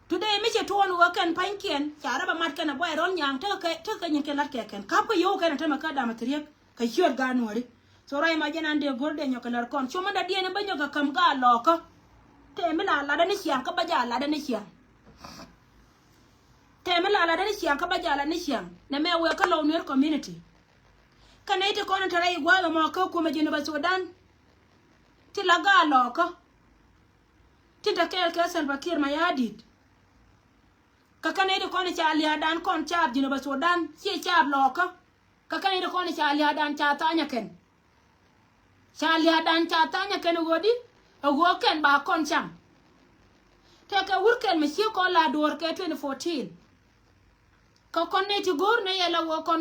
Today mi cɛ tuɔɔn wä kɛn pa̱nykiɛn ca rɛ bɛ mat kɛn a buay rɔl nyaaŋ tekɛ, tekɛ nyin kɛn lat kɛ kɛn. Ka̱pkɛ yio̱w kɛn a tämɛ kä damɛ thiriek. Kɛ ciöt gaat nuɔ̱ɔ̱ri. So ruac ma jɛn an dee go̱r dee nyɔk kɛ lär kɔn. Cuɔmä dɔ̱diɛn in bä nyɔk kɛ käm gaat lɔɔkä. Tëë mi la latdä ni ciaŋ kä bä jɛ a latdä ni ciaŋ. Tëë mi la latdä ni ciaŋ kä bä jɛ a latdä ni ciaŋ. Nɛmɛ wëë kä Lɔw Nuer community. Kä nɛy ti kɔn in te rɛy gua̱a̱th ɛmɔ kä kumɛ Jinub Sudan. Ti la gaat lɔɔkä. Tin te kɛɛl kɛ Salva Kiir Mayardit. Kä kä nɛy ti kɔn in ca lia̱a̱dan kɔn caap Jinub Sudan ciɛ caap lɔɔkä. Kä kɛn i̱ ti kɔn i̱ ca lia̱a̱dan ca tha̱a̱nyä kɛn. Ca lia̱a̱dan ca tha̱a̱nyä kɛn i̱ ɣöödi i̱ ɣöö kɛn ba kɔn cam. Tëëkɛ wur kɛl mi ci kɔn la duɔ̱ɔ̱r kɛ twenty fourteen. Kɛ kɔn nɛy ti go̱o̱r nɛy ɛ la ɣöö kɔn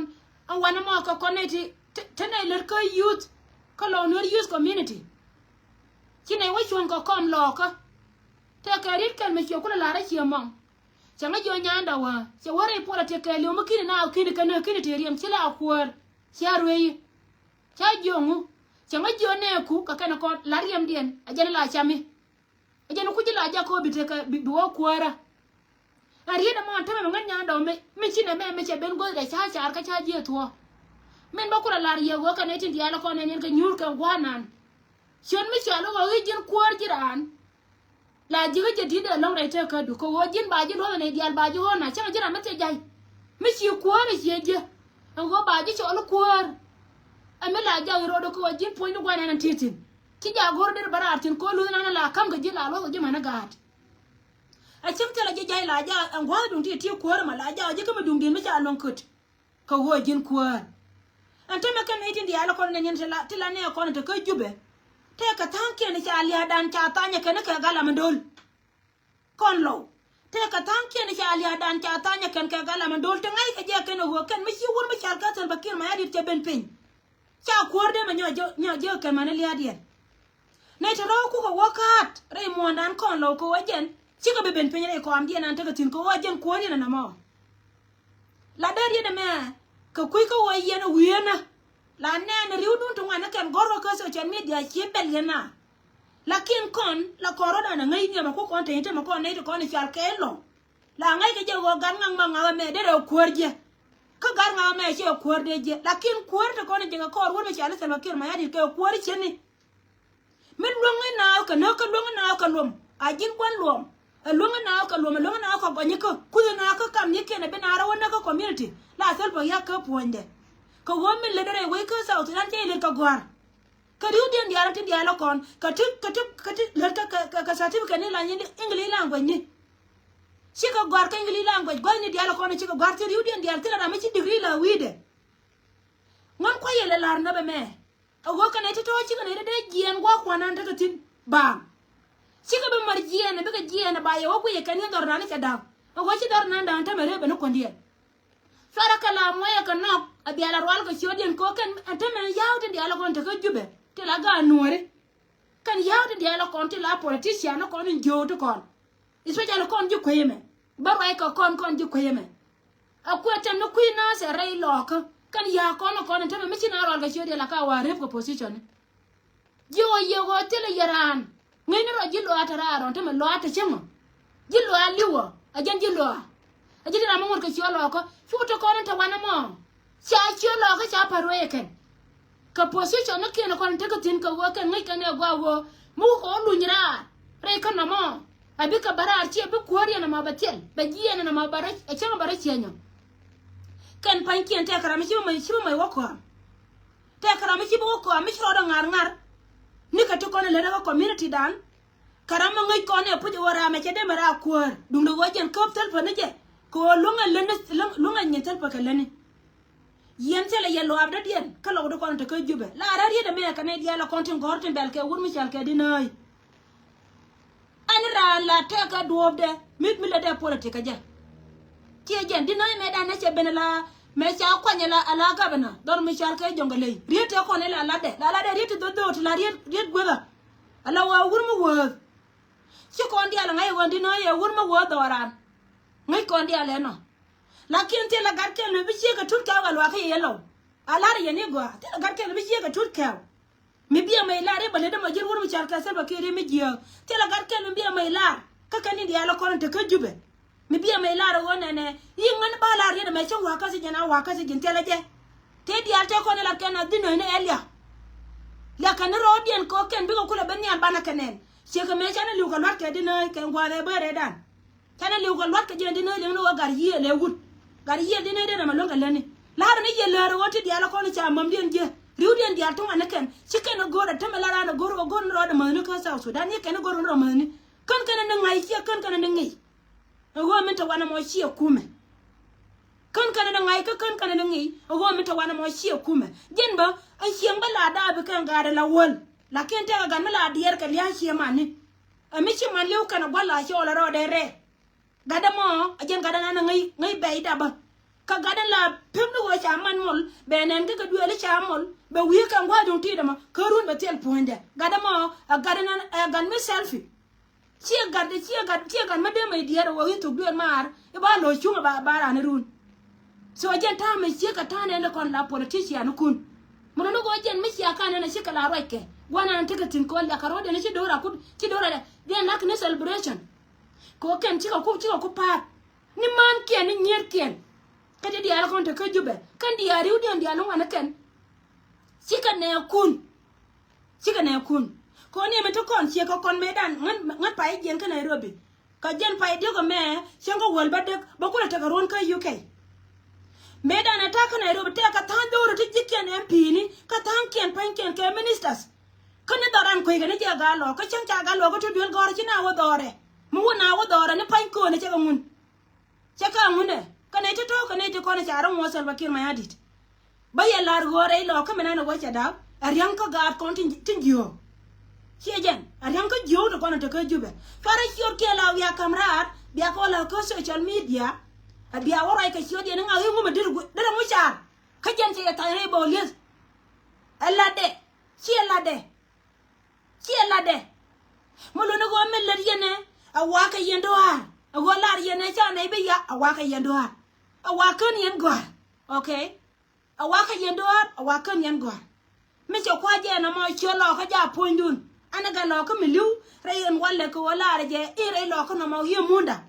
ɛn wanɛ mɔ kɛ kɔn nɛy ti te nɛy lät kä youth kä Lɔw Nuer youth community. Ci nɛy wä cuɔ̱ŋ kɛ kɔm lɔɔkä. Tëëkɛ ri̱t kɛl mi ciɛ kulɛ la̱r ɛ ciɛ mɔŋ. Cɛ ŋä jiɔ nyaanda wä cɛ wä rɛy puɔl a tiɛ kɛɛliw mi ki̱ni naath ki̱ni kɛn nä ki̱ni te riɛm ci la a kuäär. Cia rueyi. Ca jiɔ ŋu. Cɛ ŋä jiɔ nɛɛku kɛ kɛn kɔn la riɛmdiɛn a jɛn la cami. Ɛ jɛn kuc la jakä bi tekɛ bi wä kuäärä. Ɛn riet ɛmɔ ɛn tämɛ mi ŋän nyan dɔ̱ŋ mi ci nɛ mɛ mi cɛ ben guäth dɛ ca car kä ca jiɛ thuɔ̱. Min bä kulɛ lar yɛ wä kɛ nɛ tin diaal kɔn nɛ nyin kɛ nyuur kɛ gua̱a̱r nan. Ciön mi cɔal wä ɣä ji̱n kuäär ji̱ raan. La ji̱ ɣä jɛ di̱t dee lɔ̱ŋ rɛy tekädu kɛ ɣöö ji̱n ba ji̱ luɔ̱th ɛn diaal ba ji̱ ɣöö na cäŋ ji̱ ram mi thiec jay. Mi ci kuäär ɛ ciɛ jiɛ ɛn ɣöö ba ji̱ cɔl kuäär. Ɛ mi la jak rot kɛ ɣöö ji̱n puɔ̱ny ni gua̱n ɛn ɛn ti̱ti̱n. Ci jak go̱r der bä raar thi̱n kɛ ɣöö luth nan la ka̱m kɛ ji̱ la luɔth kɛ ji̱ män ɛ gaat. A cäŋ thilɛ ji̱ jay la jak ɛn gua̱a̱th duŋ ti ti kuäär ma la jak ji̱ kä mi duŋdiɛn mi ca luɔ̱ŋ köt. Kɛ ɣöö ji̱n kuäär. Ɛn tämɛ kɛn nɛy tin diaal kɔn nɛ nyin ti la ti la nɛ kɔn te kä Jubɛ. Tëëkɛ tha̱a̱ŋkiɛn ca lia̱a̱dan ca thanyɛ kɛn kɛ gal amɛ do̱l. Kɔn lɔw. Tëëkɛ tha̱a̱ŋkiɛn ca lia̱a̱dan ca thanyɛ kɛn kɛ gal amɛ do̱l te ŋa̱ckɛ jɛ kɛn ɛ ɣöö kɛn mi ci wur mi cal kä Salva Kiir Mayardit cɛ ben piny. Ca kuäär dee mɛ nyɔ jɛ nyɔ jɛ kɛn mani lia̱a̱diɛn. Nɛy te rɔ̱ kukɛ wä ka̱a̱t rɛy muɔ̱ɔ̱ndan kɔn lɔw kɛ wä jɛn cikɛ bi ben piny rɛy kɔamdiɛn an tekɛ thi̱n kɛ wä jɛn kuäär yɛn ɛnɔmɔ. La dee riet ɛmɛ kɛ kui̱ kä wä yɛn wi̱i̱ ɛnä. La nɛɛn ri̱wdun ti ŋuan ni kɛn gɔ̱rkɛ kä social media ci bɛl yɛn na. Lakin kɔn la kɔn rɔ̱dan ɛ ŋäc nhiam ɛ ku kɔn te nyin te mɛ kɔn nɛy ti kɔn i̱ cal kɛ lɔ̱ŋ. La ŋäc kɛ jɛ ɣöö gat ŋaŋ ma ŋa̱k ɛmɛ derɛ kuäär jɛ. Kä gat ŋa̱k ɛmɛ cɛ kuäär dee jɛ lakin kuäär ti kɔn i̱ jɛ kɛ kɔɔr wur mi cal i̱ Salva Kiir Mayardit kɛ kuäär cɛn ni. Mi luäŋ inaath kɛ näk kä luäŋ inaath kɛ luɔm a ji̱n buɔ̱n luɔm. Ɛ luäŋ inaath kɛ luɔm ɛ luäŋ inaath kɛ gɔny ikä kuth inaath kä kam ni kiɛn ɛ bi naar ɛ wä näk kä community la Salva Kiir kä puɔ̱nydɛ. Kɛ ɣöö min lät rɛy wec kä South Sudan cɛ ilät kɛ gɔ̱a̱r. Kɛ ri̱wdiɛn diaal tin diaal ɛ kɔn kɛ ti kɛ ti kɛ ti lät kɛ kɛ kɛ certificate ni la nyin English language ni. Cikɛ gɔ̱a̱r kä English language gua̱thni diaal ɛ kɔn cikɛ gɔ̱a̱r ti ri̱wdiɛn diaal thilɛ ram mi ci degree la wi̱i̱dɛ. Ŋuan kua̱c yɛ lɛ la̱r näpɛ mɛ. A ɣöö kɛnɛ ti tɔ̱ cikɛ nɛy ti dee jiɛɛn gua̱a̱k kua̱nan tekɛ thi̱n baaŋ. Cikɛ bi mär jiɛɛn a bikɛ jiɛɛn a ba yɛ wä guiyɛ kɛn ni dhɔr nan i̱ cɛ da̱k. A ɣöö ci dhɔr nan da̱a̱n tämɛ ree ben ni kuändiɛn. Cuarɛ kɛ la muɔyɛ kɛ nɔk a bial a rual kɛ ciötdiɛn kɛ ɣöö kɛn ɛn tämɛ ya̱a̱w tin diaal a kɔn tekä Jubɛ ti la gaat nuɔ̱ɔ̱ri. Kɛn ya̱a̱w tin diaal a kɔn ti la politician ni kɔn in jiööt ti kɔn. Especially kɔn ji̱ kuey ɛmɛ bä ruac kɛ kɔn kɔn ji̱ kuey ɛmɛ. A kuɛ tɛm ni kui̱ naath ɛ rɛy lɔɔkä kɛn ya̱a̱ kɔn kɔn in tämɛ mi ci na rual kɛ ciötdiɛn la ka wa̱a̱ rep kɛ position ni. Ji̱ ɣɔɔ yiëë ɣɔɔ thilɛ yɛ raan ŋäcni rɔ ji̱ lɔaa te raar rɔn te mɛ lɔaa te cäŋ ɔ. Ji̱ lɔaa li̱w ɔ a jɛn ji̱ lɔaa. A ji̱ ti ram mi ŋot kɛ ciöt lɔɔkä cu te kɔn in te wanɛ mɔ. Ca ciöt lɔɔkä ca päl ruëëc ɛ kɛn. Kɛ position ni kiɛn kɔn in tekɛ thi̱n kɛ ɣöö kɛn ŋäc kɛn ɛ gɔaa ɣöö mi wä kɛ wä luny raar rɛy kä nɔmɔ. A bikɛ bä raar ciɛ bi kuäär yɛn ɛmɔ bɛ thil bɛ jiɛɛn ɛn ɛmɔ bɛ rɔ ɛ cäŋ bɛ rɔ ciɛ nyɔ. Kɛn pa̱nykiɛn tɛkɛ ram mi ci bi mɔc ci bi mɔc wä kɔam. Tɛkɛ ram mi ci bi wä kɔam mi ci rɔɔdɛ ŋa̱r ŋa̱r. Nikɛ ti kɔn ilät ɛ kä community dan. Kɛ ram mi ŋäc kɔn ɛ puc ɛ wä ram ɛ cɛ dee mɛ raa kuäär duundɛ ɣöö jɛn käp thäl pä ni jɛ. Kɛ ɣöö luäŋ ɛ lätni luäŋ ɛ nyin thäl pä kɛ lätni. Yɛn thilɛ yɛ luaapdädiɛn kä lɔkdä kɔn te kä Jubɛ la rɛ̈t riet ɛmɛ kɛ nɛy diaal ɛ kɔn tin gɔ̱r tin bɛl kɛ wur mi cɔal kɛ Dinööy. Ɛn raan la tɛk kɛ duɔ̱ɔ̱pdɛ mi mi lɛ dee politik kɛ jɛ. Ciɛ jɛn Dinööy mɛ dan nɛ cɛ ben ala mɛ ca kuany ala ala gabana dhɔr mi cɔal kɛ Jɔŋgɛ Ley riet tɛ kɔn ila latdɛ la latdɛ riet ti dho̱dho̱ ti la riet riet guekä. Ala wä wur mi wääth. Ci kɔn diaal ŋa̱c ɣöö Dinööy ɛ wur mi wääth dhɔran. Ŋäc kɔn diaal ɛnɔ. Lakin thilɛ gat kɛl mi bi ciek kɛ tut kɛw kɛ luakä yɛ lɔw. A lar yɛn i̱ gɔaa thilɛ gat kɛl mi bi ciek kɛ tut kɛw. Mi biɛ mɛ ilar i̱ bä lät ɛmɔ ji̱n wur mi cɔal kɛ Salva Kiir i̱ mi jiääk thilɛ gat kɛl mi biɛ mɛ ilar. Kä kɛn in diaal ɛ kɔn in te kä Jubɛ. Mi biɛ mɛ ilar ɛ ɣöö nɛnɛ i̱ ŋän ba lar yɛn ɛmɛ cä wa̱a̱ kä thi̱ji̱n a wa̱a̱ kä thi̱ji̱n thilɛ jɛ. Tëë diaal tëë kɔn ilat kɛn a Dinööy ni ɛ liak. Liak kɛn ni rɔɔdiɛn kɛ ɣöö kɛn bikɛ kulɛ ben nhial banɛ kɛ nɛn ciekɛ mëë canɛ li̱w kɛ lua̱t kɛ Dinööy kɛ ŋua̱a̱th ɛ bäärɛ dan. Canɛ li̱w kɛ lua̱t kɛ jɛ Dinööy li̱eŋni ɣöö gat yiëë lɛ wut. Gat yiëë Dinööy dee nɛmɛ luäŋ kɛ lätni. La̱rä ni yɛ läärä ɣöö ti diaal ɛ kɔn i̱ ca mämdiɛn jiɛ ri̱wdiɛn diaal tuŋ ani kɛn ci kɛn ɛ go̱o̱r ɛ tämɛ la raan ɛ go̱o̱r ɛ go̱o̱r ni rɔɔdɛ mäthni kä South Sudan ni kɛn ɛ go̱o̱r ni rɔ mäthni. Kän kɛn ɛ ni ŋa̱c ciɛ kän kɛn ɛ ni ŋi̱i̱c. Ɛ ɣöö min te wanɛ mɔ ciɛ kumɛ. Kän kɛn ni ŋa̱c kä kän kɛn ni ŋi̱i̱c ɛ ɣöö min te wanɛ mɔ ciɛ kumɛ. Ji̱n bä ɛ cieŋ bä la daap bi kɛn gaatdɛ la wäl. Lakin tɛkɛ gat mi la diɛɛr kɛ lia̱a̱ ciɛ mani. Ɛ mi ci man li̱w kɛn ɛ gua̱l la cɔɔl ɛ rɔɔdɛ rɛɛ. Gatdɛ mɔ ɛ ji̱n gatdɛ nan ɛ ŋäc ŋäc bɛy dapä. Kä gatdɛ la pek ni ɣöö ca man mɔl bɛ nɛn kä kɛ dueeli ca mɔl bɛ wi̱i̱ kɛn gua̱a̱th duŋ ti̱i̱t ɛmɔ kä run bɛ thil puɔ̱nydɛ. Gatdɛ mɔ ɛ gatdɛ nan ɛ gat mi selfish. Ciɛ gat ciɛ gat ciɛ gat mä dee mɛ i̱ diɛɛr ɛ wä i̱ thok dueer maar i̱ ba lo̱c cuŋ ɛ ba ba raan i̱ run. So jɛn ta̱a̱ mɛ ciek kɛ ta̱a̱ nɛn i̱ kɔn la politician ikun. Mɛ nɔnɔ kɛ wä jɛn mi cia kan ɛn ɛ cikɛ la ruackɛ. Gua̱n an tekɛ thi̱n kɛ ɣöö liak kɛ ro̱o̱diɛn ci do̱r akut, ci do̱r adɛ. Dhiɛn nak ni celebration. Kɛ ɣöö kɛn cikɛ ku, cikɛ ku pa̱a̱t ni määnkiɛn ni nyiëërkiɛn. Kä ti diaal kɔn te kä Jubɛ kɛn diaal ri̱wdiɛn diaal ni ŋuan ni kɛn. Cikɛ nɛɛkun. Cikɛ nɛɛkun. Kɛ ɣöö ni ɛmɛ ti kɔn ciɛ kɛ kɔn mëëdan ŋän, ŋän pay jiɛn kä Nairobi. Kä jɛn pay diɔ̱k ɛmɛ cäŋ kä wäl bä dek bä kulɛ tekɛ ruɔ̱n kä U K. Mëëdan ɛ ta̱a̱ kä Nairobi tëë kä tha̱a̱ŋ dho̱o̱rä ti ji̱kiɛn M P ni kä tha̱a̱ŋkiɛn pa̱nykiɛn kɛ ministers. Kä ni dhɔran kueckɛ ni jɛ Gat Lɔɔkä cäŋ ca Gat Lɔɔkä ti duel gɔ̱rä ci na wä dhɔrɛ. Mi wä na wä dhɔrɛ ni pa̱ny köönɛ cɛ kɛ ŋun. Cɛ kɛ ŋunɛ kä nɛy ti tɔ̱ kä nɛy ti kɔn ca rɔ ŋuɔ̱th Salva Kiir Mayardit. Bä yɛ la̱r ɣöö rɛy Lɔɔkä mi nan ɛ wä cɛ da̱a̱k ɛ riäŋ kä gaat kɔn tin, tin jiöök. Ciɛ jɛn ɛ riäŋ kä jiöök ti kɔn ɛ te kä Jubɛ. Cuarɛ ciöt kiɛ la wiak ka̱m raar bia kɛ wä la kä social media. Ɛ bia wä ruac kɛ ciöt yɛn iŋak i̱ ŋumɛ derɛ ŋu car. Kä jɛn cɛ yɛ tha̱a̱ŋ rɛy bä lieth. Ɛ latdɛ. Ciɛ latdɛ. Ciɛ latdɛ. Mi luni ɣöö mi lät yɛn ɛ a wakä yɛn dɔ̱a̱r. A ɣöö lar yɛn ɛ ca nɛy bi ya a wakä yɛn dɔ̱a̱r. A wakä ni yɛn gɔ̱a̱r. Okay. A wakä yɛn dɔ̱a̱r a wakä ni yɛn gɔ̱a̱r. Mi cɛ kua̱c jɛ nɔmɔ ciö Lɔɔkä ja puɔ̱nydun. An ɛ Gat Lɔɔkä mi li̱w rɛy yɛn walɛ kɛ ɣöö lar jɛ i̱ rɛy Lɔɔkä nɔmɔ yiëë munda.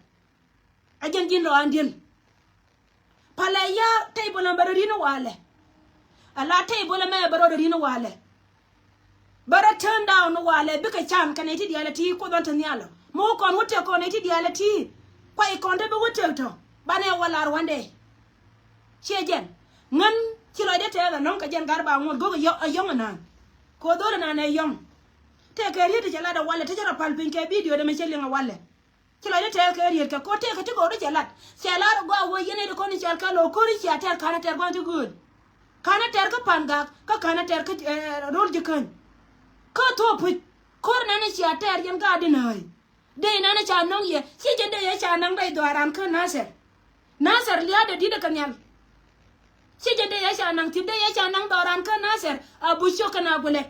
A jɛn ji̱n rɔ an di̱el. Palɛ ya table ɛmɛ bɛ rɔ ri̱n walɛ. A la table ɛmɛ bɛ rɔ ri̱n walɛ. Bɛ rɔ turn down walɛ bikɛ can kɛ nɛy ti diaal ɛ ti Kuoth ɣän te nhial ɔ. Mi wä kɔn wä tëk kɔn nɛy ti diaal ɛ ti. Kuay kɔn te bi wä tëk tɔ banɛ wä lar one day. Ciɛ jɛn ŋän ci lɔcdä tɛth ɛnɔ̱ŋ kɛ jɛn gat ba ŋuɔ̱t go̱k ɛ yɔ̱ŋ ɛnaan. Kɛ ɣöö dho̱l ɛnaan ɛ yɔ̱ŋ. Tëëkɛ riet ti cɛ lat ɛ walɛ te cɛ rɔ pal piny kɛ bidio dee mɛ cɛ liŋ ɛ walɛ. Ci lɔcdä tɛth kɛ riet kɛ ko̱r tëëkɛ ti go̱o̱r ti cɛ lat. Cɛ lar ɛ gɔaa wee yɛn ɛ ti kɔn i̱ cɔal kɛ lo̱o̱ ko̱r i̱ cia tɛr ka̱n ɛ tɛr gua̱n ti gööl. Ka̱n ɛ tɛr kä Pa̱n Gak kä ka̱n ɛ tɛr kä, eh, ro̱l ji̱ käny. Kä thop puc ko̱r nɛn i̱ cia tɛr yɛn gaat di nääi. Dee nɛn i̱ ca nɔŋ yɛ ci jɛn dee yɛ ca naŋ rɛy dhɔaaran kä Nathɛr. Nathɛr lia̱a̱dɛ di̱t ɛ kɛ nhial. Ci jɛ dee yɛ ca naŋ thi̱n dee yɛ ca naŋ dhɔran kä Nathɛr a buc ciök kɛn a gulɛ.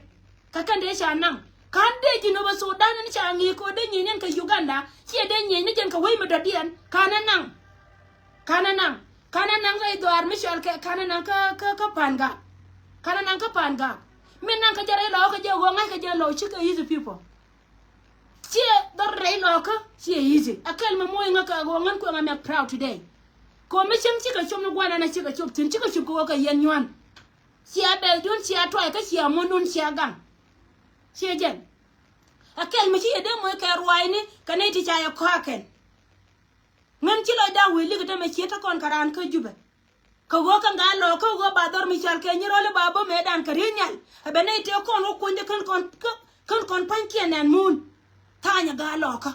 Kä kɛn dee ca naŋ ka̱n dee ji̱ nöbä Thudan in ca ŋi̱i̱c kɛ dee nyieny in kɛ Uganda. Ciɛ dee nyieny ni jɛn kɛ wec mi dɔ̱diɛn ka̱n ɛ naŋ. Ka̱n ɛ naŋ ka̱n ɛ naŋ rɛy dhɔaar mi cɔal kɛ ka̱n ɛ naŋ kä, kä, kä Pa̱n Gak. Ka̱n ɛ naŋ kä Pa̱n Gak. Mi naŋ kä jɛ rɛy Lɔɔkä jɛ ɣöö ŋa̱ckɛ jɛ Lɔɔkä cikɛ easy people. Ciɛ dhɔr rɛy Lɔɔkä ciɛ easy. A kɛl mɛ moc ŋä kɛ ɣöö ŋän kueŋ a mɛ proud today. Kɛ ɣöö mi cäŋ cikɛ cop ni gua̱n ɛn a cikɛ cop thi̱n cikɛ cop kɛ ɣöö kɛ yɛn nyuan. Ciɛ bɛl dun ciɛ tuay kä ciɛ muɔ̱n dun ciɛ gaŋ. Ciɛ jɛn. A kɛl mi ci yɛ dee moc kɛ ruaacni kɛ nɛy ti ca yɛ kɔ̱a̱ kɛn. Ŋän ci lɔcdan wee likɛ tämɛ ciɛ te kɔn kɛ raan kä Jubɛ. Kɛ ɣöö kɛn Gat Lɔɔkä ɣöö ba dhɔr mi cɔal kɛ Nyirɔl i̱ ba bä mëëdan kɛ riey nhial. Ɛ bɛ nɛy tëë kɔn wä kuɔ̱nydɛ kän kɔn, kän kɔn pa̱nykiɛn nɛn muun. Tha̱a̱nyɛ Gat Lɔɔkä.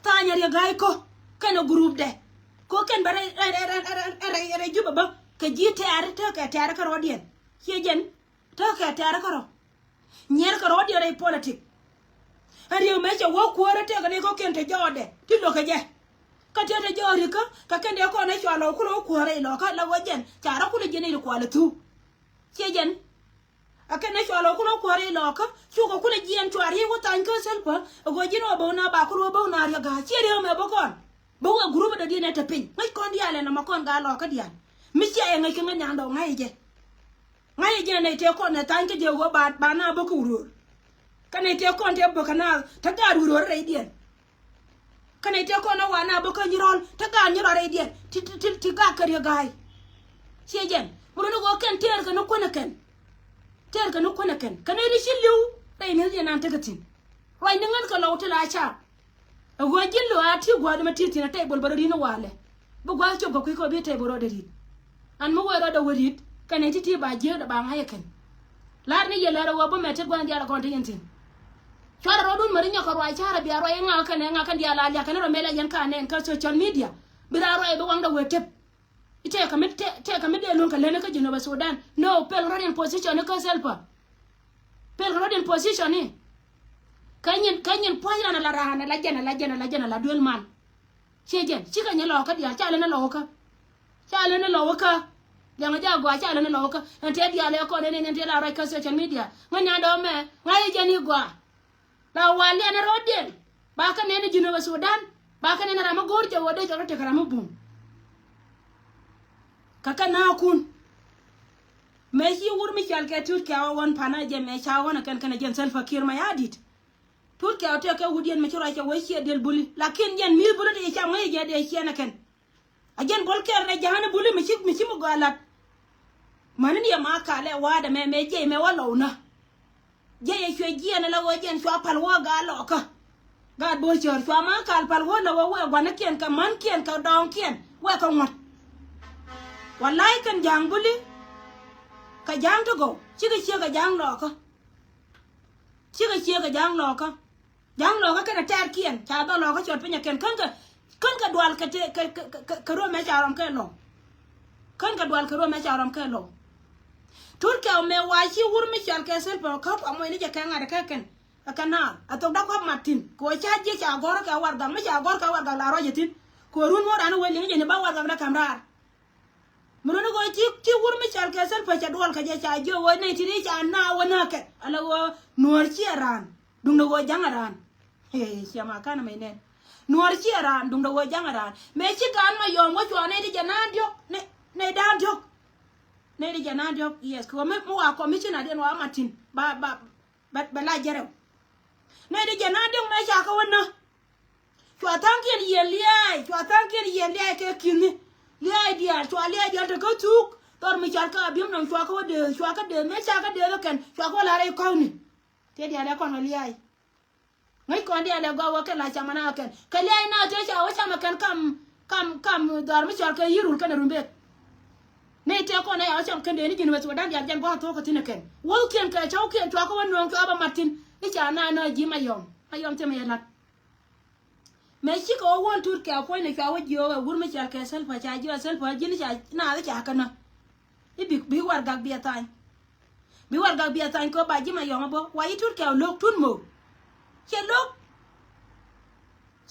Tha̱a̱nyɛ Riek Gai kä kɛnɛ group dɛ. Kɛ ɣöö kɛn bɛ rɛy, rɛy, rɛy Jubɛ bä kɛ ji̱ tɛ̈r tekɛ tɛ̈r kä rɔ̱diɛn. Ciɛ jɛn tekɛ tɛ̈r kä rɔ. Nyiɛr kɛ rɔ̱diɛn rɛy politik. Ɛ Riek mëë cɛ wä kuäärä tëëkɛ ni kɔ̱kiɛn te jɔɔdɛ ti lo̱kɛ jɛ. Kä tëë te jɔɔri kä kɛ kɛn dee kɔn ɛ cɔal ɔ kulɛ wä kuäärä ilɔkä la wä jɛn ca rɔ kulɛ jiɛn i̱ kualɛ thuk. Ciɛ jɛn. Ɛ kɛn ɛ cɔal ɔ kulɛ wä kuäärä ilɔkä cukɛ kulɛ jiɛn cua riey wä thany kä Salva. Ɛ go̱o̱r ji̱n wä bäk na ba kulɛ wä bäk na Riek Gai ciɛ Riek mɛ bä kɔn. Bä wä group dɔ̱diɛn ɛ te piny ŋäc kɔn diaal ɛn ɛmɛ kɔn Gat Lɔɔkä diaal. Mi cia yɛ ŋäc kä ŋäc nyan dɔw ŋa̱c jɛ. Ŋa̱c jɛ nɛy tëë kɔn ɛ thany kä jɛ ɣöö ba, ba na bä kä wuröör. Kä nɛy tëë kɔn tëë bä kä na te gaat wuröör rɛydiɛn. Kä nɛy tëë kɔn ɛ wa na bä kä Nyirɔl te gaat Nyirɔl rɛydiɛn. Ti, ti, ti, ti gaat kä Riek Gai. Ciɛ jɛn mi run ɣöö kɛn tëër kɛ ni kuänɛ kɛn. Tëër kɛ ni kuänɛ kɛn kɛ nɛy ti ci li̱w rɛy mi̱eth jɛ nan tekɛ thi̱n. Ruacni ŋäth kɛ lɔw ti la ca. Ɛ ɣöö ji̱n lo̱ a ti gua̱a̱r dämɛ ti thi̱n a table bä rɔ ri̱n walɛ. Bi gua̱a̱r cop kɛ kui̱ kɛ bi table rɔ dee ri̱n. An mi wee rɔ dee wä ri̱t kɛnɛ ti ti ba jiääk dee ba ŋa̱c ɛ kɛn. La̱r ni yɛ lär ɛ ɣöö bi mɛ tet gua̱a̱r diaal ɛ kɔn ti yɛn thi̱n. Cuarɛ rɔɔdun mɛ ri nyɔk kɛ ruac ca̱rɛ bia ruac iŋa kɛnɛ iŋa kɛn diaal a liak kɛn rɔ mɛl a yɛn ka nɛn kä social media. Bi raa ruac bi waŋdɛ wee tep. I̱ tëëkä mi, tëë, tëëkä mi dee luŋ kɛ leni kä Jinubä Sudan. No, pel rɔ̱diɛn position ni kä Salva. Pel rɔ̱diɛn position ni. Kä nyin, kä nyin puɔ̱ny ran ala ran ala jɛn ala jɛn ala jɛn ala duel man. Ciɛ jɛn cikɛ nyɛ Lɔɔkä diaal ca leni Lɔɔkä. Ca leni Lɔɔkä. Liɛŋɛ jɛ a gɔaa ca leni Lɔɔkä. Ɛn tëë diaal ɛ kɔn ɛn ɛn tëë la ruac kä social media ŋä nyan dɔ̱ɔ̱mɛ ŋa̱c jɛn i̱ gɔaa. La wal liɛn rɔɔdiɛn ba kä nɛn Jinubä Sudan ba kä nɛn ram mi go̱o̱r jɛ wä dee cɔl rɔ tekɛ ram mi bum. Kä kɛ na̱a̱kun. Mëë ci wur mi cɔal kɛ Tut Kɛw ɛ ɣɔn panä jɛ mëë ca ɣɔn ɛ kɛn kɛn ɛ jɛn Salva Kiir Mayardit. Tut Kɛw tëëkɛ wut yɛn mi ci ruac kɛ wee ciɛ diɛl buli. Lakin jɛn mi̱th buli ti ci cam ŋäc jɛ dee ciɛn ɛ kɛn. A jɛn Bol Kɛl rɛ ja̱a̱n buli mi ci mi ci mi gɔaa lat. Mäni ni yɛ ma kalɛ wa̱a̱dɛ mɛ mɛ jiɛc mɛ wä lɔw nä. Jiɛc yɛ cuɛ jiɛn ala ɣöö jɛn cua pal wä gaa lɔkä. Gaat bo̱o̱c cär cua ma kal pal wä lɛ wä wɛ gua̱nikiɛn kɛ mänkiɛn kɛ dɔɔŋkiɛn wɛ kɛ ŋuɔ̱t. Walay kɛn ja̱a̱ŋ buli. Kɛ ja̱a̱ŋ ti gɔw cikɛ ciek kɛ ja̱a̱ŋ lɔkä. Cikɛ ciek kɛ ja̱a̱ŋ lɔkä. Ja̱a̱ŋ lɔkä kɛnɛ tɛɛrkiɛn ca dhɔ lɔkä cɔt piny ɛ kɛn kän kɛ kän kɛ dual kɛ te kɛ kɛ kɛ kɛ ruɔmɛ ca rɔm kɛ lɔw. Kän kɛ dual kɛ ruɔmɛ ca rɔm kɛ lɔw. Tut Kɛw mɛ wa ci wur mi cɔal kɛ Salva kä kua moc ni jɛ kɛ ŋa̱t kɛ kɛn. Ɛ kɛ naar a thok dak kɔp mat thi̱n kɛ ɣöö ca jiɛ ca gɔ̱r kɛ warɛgak mi ca gɔ̱r kɛ warɛgak la ruac ɛ thi̱n. Kɛ ɣöö run ŋuɔ̱t ran wee liŋ jɛ ni ba warɛgak ni ka̱m raar. Mi run ni kɛ ɣöö ci ci wur mi cɔal kɛ Salva cɛ duɔl kɛ jɛ ca jiök ɣöö nɛy ti ni ca naath wä nääkɛ ala ɣöö Nuäär ciɛ raan. Duŋdɛ ɣöö ja̱ŋ a raan. Ciɛ ma ka̱n mɛ nɛn. Nuäär ciɛ raan duŋdɛ ɣöö ja̱ŋ a raan. Mëë ci gaan Mayom wä cua nɛy ti jɛ naan diɔ̱k nɛy nɛy daan diɔ̱k. Nɛy ti jɛ naan diɔ̱k yes kɛ ɣöö mi mi wa commissioner diɛn wa Martin ba ba ba ba la jɛrɛw. Nɛy ti jɛ naan diɔ̱k mëë ca kä wä nä. Cua tha̱a̱ŋkiɛn yiëë lia̱a̱y cua tha̱a̱ŋkiɛn yiëë lia̱a̱y kɛ ki̱ni. Lia̱a̱y diaal cua lia̱a̱y diaal te kä thuk. Dhɔr mi cɔal kä Abiɛm nɔm cua kä wä dee cua kä dee mëë ca kä dee kä kɛn cua kä wä la rɛy kɔ̱kni. Tëë diaal ɛ kɔn kɛ lia̱a̱y. Ŋäc kɔn diaal ɛ gɔw wä kɛn la camä na kɛn kɛ lia̱a̱ na tëë ca wä camä kɛn kam kam kam dhɔr mi cɔal kɛ Yirol kɛnɛ Rumbek. Nɛy tëë kɔn ɛ ca wä cam kɛn dee ni ji̱n weth wä da̱ŋ diaal jɛn gua̱a̱th thuɔ̱k kɛ thi̱n ɛ kɛn wäkiɛn kɛ cɔwkiɛn cua kä wä nööŋ cua bä mat thi̱n. I̱ ca na nä ji̱ Mayom Mayom thiɛmɛ yɛ la̱t. Mëë cikɛ wä wuɔ̱n Tut Kɛw puɔ̱nynɛ cua wä jiök ɛ wur mi cɔal kɛ Salva ca jiök ɛ Salva ji̱n ca naath ca känä. I̱ bi bi warɛgak biɛ thany. Bi warɛgak biɛ thany kɛ ɣöö ba ji̱ Mayom ɛ bä wa i̱ Tut Kɛw lo̱k tut mo̱o̱k. Cɛ lo̱k.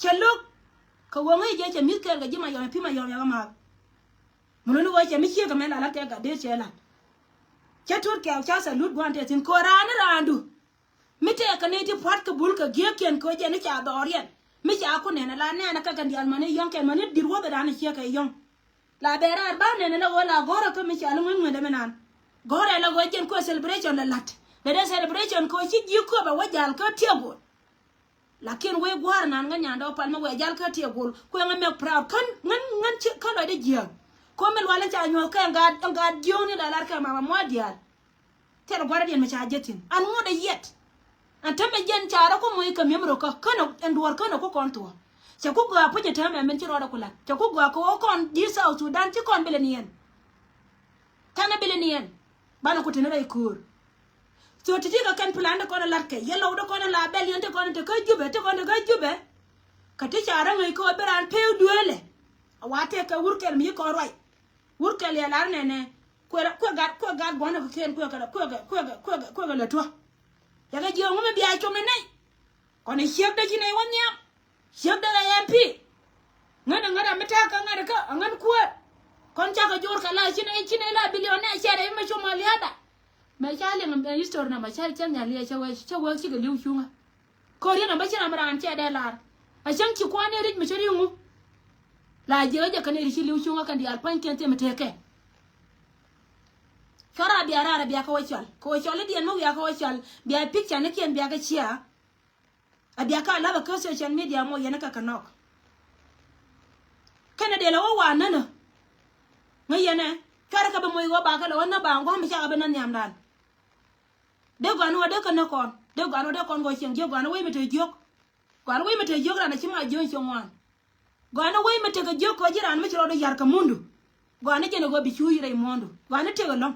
Cɛ lo̱k. Kɛ ɣöö ŋäc jɛ cɛ mi̱th kɛɛl kɛ ji̱ Mayom ɛ pi̱ Mayom yɛ ɣä ma̱a̱th. Mi lo̱ni ɣöö cɛ mi ciek ɛmɛ la la̱t kɛ gat dee cɛ la̱t. Cä Tut Kɛw ca salute gua̱a̱n tɛth thi̱n kɛ ɣöö raan ni raandu. Mi tëëkɛ nɛy ti pua̱t kɛ bul kɛ gi̱eekiɛn kɛ ɣöö jɛn i̱ ca dhɔriɛn mi ca ku nɛn ala nɛn kä kɛn diaal mäni yɔ̱ŋ kɛn mäni di̱t wuɔth ɛ da̱a̱n ɛ ciek kɛ yɔ̱ŋ. La bɛ raar ba nɛn ala ɣöö la gɔ̱rä kä mi ca li ŋuäny ŋuändɛ mi naan. Gɔ̱rä ala ɣöö jɛn kuɛ celebration lɛ la̱t. Lɛ dee celebration kɛ ɣöö ci ji̱ köpɛ wä ja̱l kä tiɛɛk go̱o̱l. Lakin wee gua̱a̱r naan ŋä nyandɛ wä pal mi wee ja̱l kä tiɛɛk go̱o̱l kuɛ ŋä mɛk proud kän ŋän ŋän ci kä lɔcdɛ jiääk. Ko̱ mi lual in ca nyuɔ̱th kɛ ɛn gaat ɛn gaat jiökni la lar kɛ mama mua̱a̱r diaal. Thil gua̱rä diɛn mi ca jɛ thi̱n an ŋuɔ̱t ɛ yɛt. An täämɛ jɛn ca rɔ ku moc kɛ mi̱em rɔ kä känɛ ɛn duɔ̱ɔ̱r känɛ ku kɔn thuɔ̱ɔ̱. Cɛ ku gɔaa puc ɛ täämɛ min ci rɔɔdɛ ku la̱t cɛ ku gɔaa kɛ ɣöö kɔn ji̱ South Sudan ci kɔn bilɛ niɛn. Thanɛ bilɛ niɛn. Banɛ ku teni rɛy köör. So ti ti kɛ kɛn plan ti kɔn ɛ la̱t kɛ yɛ lɔw ti kɔn ɛ la bɛl yɛn ti kɔn ɛ te kä Jubɛ ti kɔn ɛ te kä Jubɛ. Kɛ ti ca rɔ ŋäc kɛ ɣöö bi raan pek dueelɛ. A wa tëëk kɛ wur kɛl mi ci kɔn ruac. Wur kɛl yɛ lar nɛnɛ kuɛ kuɛ gat kuɛ gat guɔ̱n ɛ kɛ ken kuɛ kɛ kuɛ kɛ kuɛ kɛ kuɛ kɛ kuɛ kɛ lɛ tuɔ. Cɛ kɛ jiɛ ŋu mi bia com ni nɛy. Kɔn i̱ ciekdä ci nɛy wä nhiam. Ciekdä ɛ M P. Ŋän ɛ ŋät ɛ mi ta̱a̱ kɛ ŋät kä ɛ ŋän kuäär. Kɔn cakɛ jor kɛ la ci nɛy ci nɛy la billion nɛ cɛ rɛy mi com a lia̱a̱da. Mɛ ca liŋ ɛ history na mɛ ca cɛ nhial liɛ cɛ wee cɛ wee cikɛ li̱w cuŋä. Ko̱r yɛn ɛ bä ci ram raan cɛ dee lar. A cäŋ ci kuan ni ric mi cä ri̱ŋ ŋu. La jiɛk ɛ jɛ kɛn ɛ ric ci li̱w cuŋä kɛn diaal pua̱nykiɛn thiɛ mi tëëkɛ. Cua raar bia raar bia kä wä cɔl kɛ wä cɔl i̱diɛn mi wiakä wä cɔl bia picture ni kiɛn bia kä cia. A bia kä a lath a kä social media mɔ yɛn kä kɛ nɔk. Kɛnɛ dee lɛ wä wa nänä. Ŋä yɛnɛ cuarɛ kɛ bɛ moc wä ba kɛ lɛ wä nä ba ŋuam mi cakɛ bɛ nä nhiamdan. Dee gɔaa ni wä dee kä nä kɔn dee gɔaa ni wä dee kɔn gɔɔ cieŋ jiök gɔaa ni wec mi te jiök. Gɔaa ni wec mi te jiök ran a ci ma jiök cieŋ ŋuan. Gɔaa ni wec mi tekɛ jiök kɛ ji̱ raan mi ci rɔɔdu ya̱r kɛ mundu. Gɔaa ni jɛn ɛ ɣöö bi cuuc rɛy muɔ̱ɔ̱ndu gɔaa ni tek ɛlɔ̱ŋ.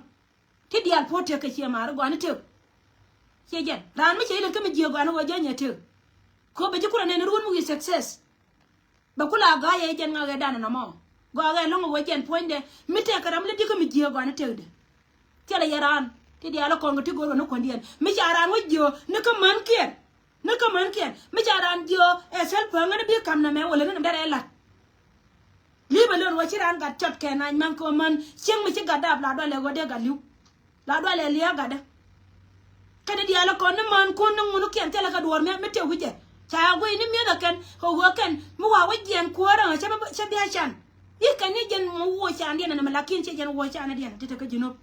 Ti diaal puɔ̱t tek kɛ ciɛ maari gɔaa ni tek. Ciɛ jɛn raan mi ciɛ ilɛt kä mi jiök gɔaa ni ɣöö jɛ nyɛ tek. Kɛ ɣöö bɛ ji̱ kulɛ nɛn ruun mi wi̱i̱ success. Bɛ kula gɔaa yɛ jɛn ŋa̱k ɛ danɛ nɔmɔ. Gɔaa ɛ lɔ̱ŋ ɛ ɣöö jɛn puɔ̱nydɛ mi tek kɛ ram li di̱kä mi jiök gɔaa ni tekdɛ. Thilɛ yɛ raan ti diaal ɛ kɔn kɛ ti go̱o̱r wä ni kuändiɛn mi ca raan wä jiök ni kä mänkiɛn. Ni kä mänkiɛn mi ca raan jiök ɛ thil päŋä ni bi ka̱m nɛmɛ wälä ni nɛmdɛ rɛy la̱t. Li̱pɛ lön wä ci raan gat cɔt kɛ nac män kɛ wä män cieŋ mi ci gat dap la dualɛ wä dee gat li̱w. La dualɛ li̱w gatdä. Kɛn i̱ diaal ɛ kɔn ni mänkun ni ŋun kiɛn thilɛ kɛ duɔ̱ɔ̱r mi mi tëë wi̱cɛ ca guiy ni mi̱eth ɛ kɛn kɛ ɣöö kɛn mi wa wä jiɛɛn kuäärä cä bia can. I̱ kɛn ni jɛn mi wuɔ candiɛn ɛn ɛmɛ lakin ciɛ jɛn wuɔ candiɛn ti te kä ji̱ nop.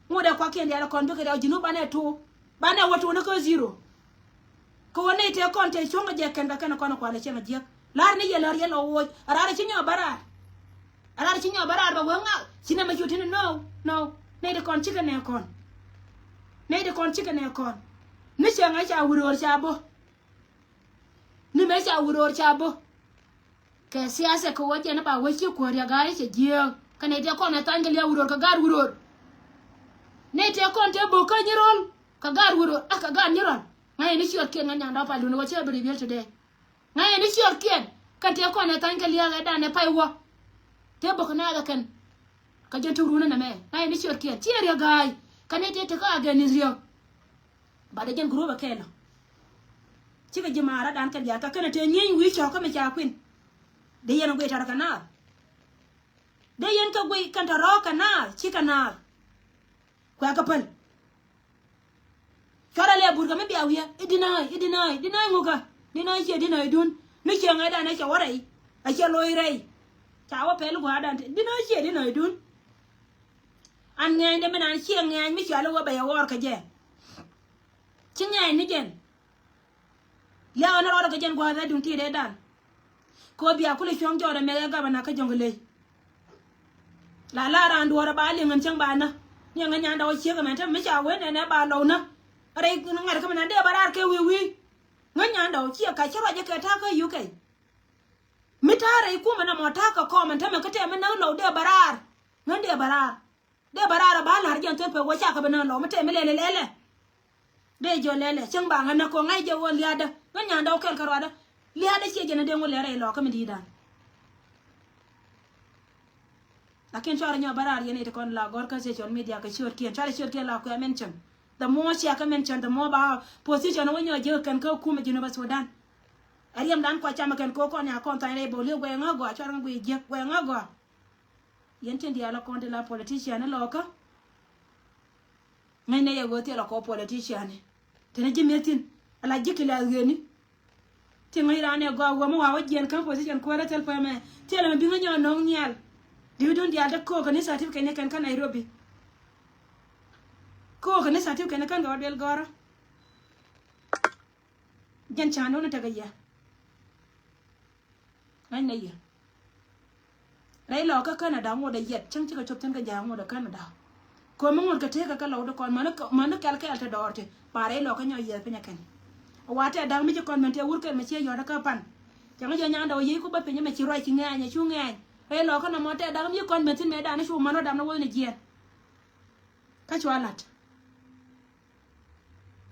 Ŋot ɛ kuakiɛn diaal kɔn bikɛ riaw ji̱n wä banɛ tuur. Banɛ wä tuur ni kä zero. Kɛ wä nɛy tëë kɔn tëë cuɔ̱ŋ kɛ jɛ kɛn kɛ kɛn kɔn kualɛ cieŋ a jiäk. La̱r ni yɛ la̱r yɛ lɔ woc a raar ci nyɔk bä raar. A raar ci nyɔk bä raar bɛ wee ŋak ci nɛmɛ cu tini nɔw nɔw. Nɛy ti kɔn cikɛ nɛ kɔn. Nɛy ti kɔn cikɛ nɛ kɔn. Ni cieŋ a ca wuröör ca bä. Ni mëë ca wuröör ca bä. Kɛ siasɛ kɛ wä jɛn ba wä ci kuäär ya ga̱a̱c cɛ jiääk. Kɛ nɛy tëë kɔn ɛ thany kɛ lia̱a̱ wuröör kɛ gaat wuröör. Nɛy tëë kɔn tëë bök kä nyirol kɛ gaat wuröör a kɛ gaat nyirol. Ŋa̱c yɛn i̱ ciötkiɛn ŋa̱c nyan dɔ̱ pal duundɛ wä cä bi reveal today. Ŋa̱c yɛn i̱ ciötkiɛn kɛn tëë kɔn ɛ thany kɛ lia̱a̱ ɛ dan ɛ pay wä. Tëë bök kɛ naath ɛ kɛn. Kɛ jɛn tuk run ɛnɛ mɛ ŋa̱c yɛn i̱ ciötkiɛn ciɛ riäk ga̱a̱c kɛ nɛy tëë tekä against riäk. Ba dee jɛn group ɛ kɛɛl ɔ. Cikɛ ji̱ maara dan kɛn diaal kä kɛn ɛ tëë nyieeny wi̱i̱ cɔ̱k kä mi ca kui̱n. Dee yɛn ɛ guiy tɔ̱rɔ kɛ naath. Dee yɛn kɛ guiy kɛn tɔ̱rɔ kɛ naath cikɛ naath. Kuɛ kɛ päl. Cuarɛ lɛ burkɛ mi bia wiɛ i̱ deny i̱ deny deny ŋukä. Deny ciɛ deny dun. Mi ciɛ ŋäcdan ɛ cɛ wä rɛy. Ɛ cɛ loc rɛy. Ca wä pɛl gua̱a̱rdan ti deny ciɛ deny dun. An ŋɛɛny dee mi nan ciɛ ŋɛɛny mi cuali wä bɛ yɛ ɣɔr kɛ jɛ. Ci ŋɛɛny ni jɛn. Liaw ni rɔɔdɛ kɛ jɛn gua̱a̱th ɛ duŋ ti dee dan. Kɛ ɣöö bia kulɛ cuɔ̱ŋ jɔɔdɛ mɛk ɛ gabana kä jɔ̱ŋ kɛ ley. La la raan duɔ̱ɔ̱rɛ ba liŋ ɛn cäŋ ba nä. Ni ɛŋä nyandɛ wä ciek ɛmɛn te mi ca wen ɛn ɛ ba lɔw nä. Rɛy ŋa̱t kä mi nan dee ba raar kɛ wi̱i̱ wi̱i̱. Ŋä nyandɛ wä ciek ka ci ruac ɛ kɛ ta̱a̱ kä yuk kɛy. Mi ta̱a̱ rɛy kumɛ nɛ mɔ ta̱a̱ kɛ kɔm ɛn te mɛ kä tɛm mi näk lɔw dee ba raar. Ŋän dee ba raar. Dee bɛ raar ɛ ba la̱r jɛn thil pek wä cakɛ bi nään lɔ mi tɛm mi lɛlɛ lɛlɛ. Dee jɔ lɛlɛ cäŋ ba ŋän nä kɔ ŋa̱c jɛ wä lia̱a̱dä ŋän nyandɛ wä kɛl kɛ ruaadä. Lia̱a̱dä ciɛ jɛn ɛ dee ŋu lɛr ɛ lɔ kä mi di̱i̱dan. Lakin cuarɛ nyɔ bä raar yɛn iti kɔn la gɔr kä social media kɛ ciötkiɛn cuarɛ ciötkiɛn la kuɛ mention. The more cia kä mention the more ba position wä nyɔ jiäk kɛn kä kumɛ Jinub Sudan. Ɛ riɛmdan kua camɛ kɛn kɛ wä kɔn ya kɔn thany rɛy bä li̱w guɛy ŋä gɔaa cuarɛ ŋä guiy jiäk guɛy ŋä gɔaa. Yɛn tin diaal a kɔn ti la politician ni lɔkä. Ŋäcnɛ yɛ ɣöö thilɛ kɔ politician ni. Teni ji̱ mi̱eth thi̱n ala ji̱ ki la ɣööni. Ti ŋäc raan ɛ gɔaa ɣöö mi wa̱a̱ wä jiɛn kä position kuäärä thil pɛmɛ. Thilɛ mi bi̱ŋä nyɔɔn nɔŋ nhial. Di̱w dun diaal te ko̱o̱k kɛ ni certificate ni kɛn kä Nairobi. Ko̱o̱k kɛ ni certificate ni kɛn kɛ wä duel gɔ̱rä. Jɛn ca̱a̱n wä ni tekɛ yɛ. Ŋa̱cnɛ yɛ. Rɛy lɔkä Canada ŋot ɛ yɛt cäŋ cikɛ cop thi̱n kɛ ja̱a̱ŋ ŋot ɛ Canada. Komi ŋot kɛ tekä kɛ lɔwdä kɔn mäni kɛl kɛɛl te dɔɔr ti ba rɛy lɔkä nyɔ yiɛth piny ɛ kɛn. Wa tɛ da̱k mi ci kɔn mɛn tɛ wur kɛl mɛ ciɛ yɔt kä pan. Cäŋ jɛ nyandɛ wä yiey ku bä piny mɛ ci ruac ci ŋɛɛny ɛ cu ŋɛɛny rɛy lɔkä nɔmɔ tɛ da̱k mi ci kɔn mɛn thi̱n mɛ dan cu män wä dam ni wuɔth ni jiɛn. Kä cua la̱t.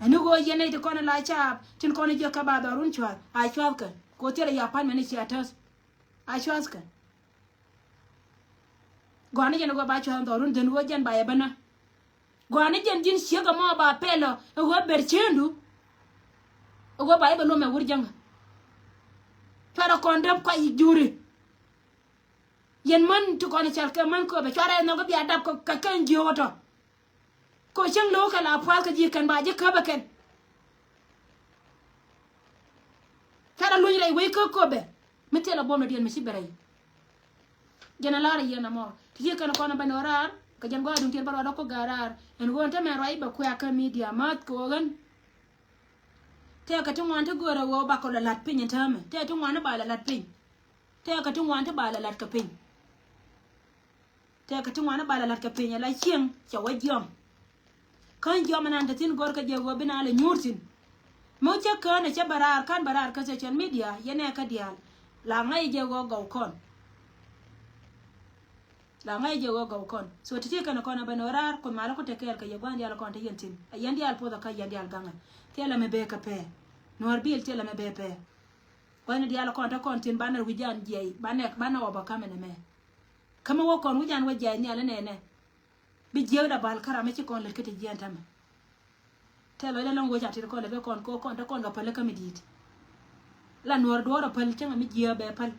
Ɛn ni ɣöö yɛn nɛy ti kɔn la caap tin kɔn jiök kä ba dhɔrun cua̱th a cua̱thkɛ. Kɛ ɣöö thilɛ ya pa̱n mɛn i̱ cia täth a cua̱thkɛ. Gɔaa ni jɛn ɣöö ba cua̱th dhɔrun dhän ɣöö jɛn ba yɛ bä nä. Gɔaa ni jɛn ji̱n ciek ɛmɔ ba pɛl ɔ ɛ ɣöö ber ciëëndu. Ɛ ɣöö ba yɛ bä lom ɛ wur jäŋä. Cuarɛ kɔn däp kɔc i̱ juri. Yɛn män ti kɔn i̱ cɔal kɛ män köpɛ cuarɛ ɛ nhɔk i̱ bia dap kɛ kɛn jiöök ɛ tɔ. Kɔ cäŋ lo̱o̱ kɛ la pua̱th kɛ ji̱ kɛn ba ji̱ käp ɛ kɛn. Ca la luny rɛy wec kä köpɛ mi thilɛ buɔ̱mdɛ diɛn mi ci bɛ rɛy. Jɛn a la̱r a yiɛn amɔ ti ci kɛn kɔn a ben ɣä raar kɛ jɛn gua̱a̱r duŋ tiɛt bä ruaadä kɔ ga̱a̱r raar. Ɛn ɣöö ɛn te mɛn ruac bɛ kuɛ̈k kä midia mäth kɛ ɣöö ɣän. Tɛɛkɛ ti ŋuan ti göörä ɣöö bakɔ lɛ la̱t piny ɛn täämɛ tɛɛkɛ ti ŋuan ti ba lɛ la̱t piny. Tɛɛkɛ ti ŋuan ti ba lɛ la̱t kɛ piny. Tɛɛkɛ ti ŋuan i̱ ba lɛ la̱t kɛ piny ala cieŋ cɛ wä jiɔm. Kä jiɔm inan te thi̱n gɔ̱r kä jɛ ɣöö bi na lɛ nyuur thi̱n. Mi wä cä kään ɛ cä bɛ raar ka̱n bɛ raar kä social media yɛn ɛ kä diaal. La ŋa̱c jɛ ɣöö gɔw kɔn. La ŋa̱c jɛ ɣöö gɔw kɔn so ti ti kɛn kɔn ɛ bɛ ni wä raar kuoth malä ku te kɛɛl kɛ yɛ gua̱n diaal kɔn te yɛn thi̱n ɛ yɛn diaal puɔth ɛ kä yɛn diaal gaŋɛ. Thilɛ mi bee kɛ pɛɛ. Nuɔ̱ɔ̱r bil thilɛ mi bee pɛɛ. Gua̱n diaal kɔn te kɔn thi̱n banɛ wi̱c an jiɛc banɛ banɛ ɣɔp ɛ ka̱mɛ nɛ mɛ. Kä mi wä kɔn wi̱c an wä jiac nhial inɛnɛ. Bi jiääkdä bal kä ram mi ci kɔn lät kä ti jiɛɛn tämɛ. Tɛl lɔcdä lɔ̱ŋ wec a tit kɔn lät kä kɔn kɛ kɔn te kɔn kɛ päl kä mi di̱i̱t. La nuɔ̱ɔ̱r duɔ̱ɔ̱r a päl cäŋɛ mi jiääk bɛ päl.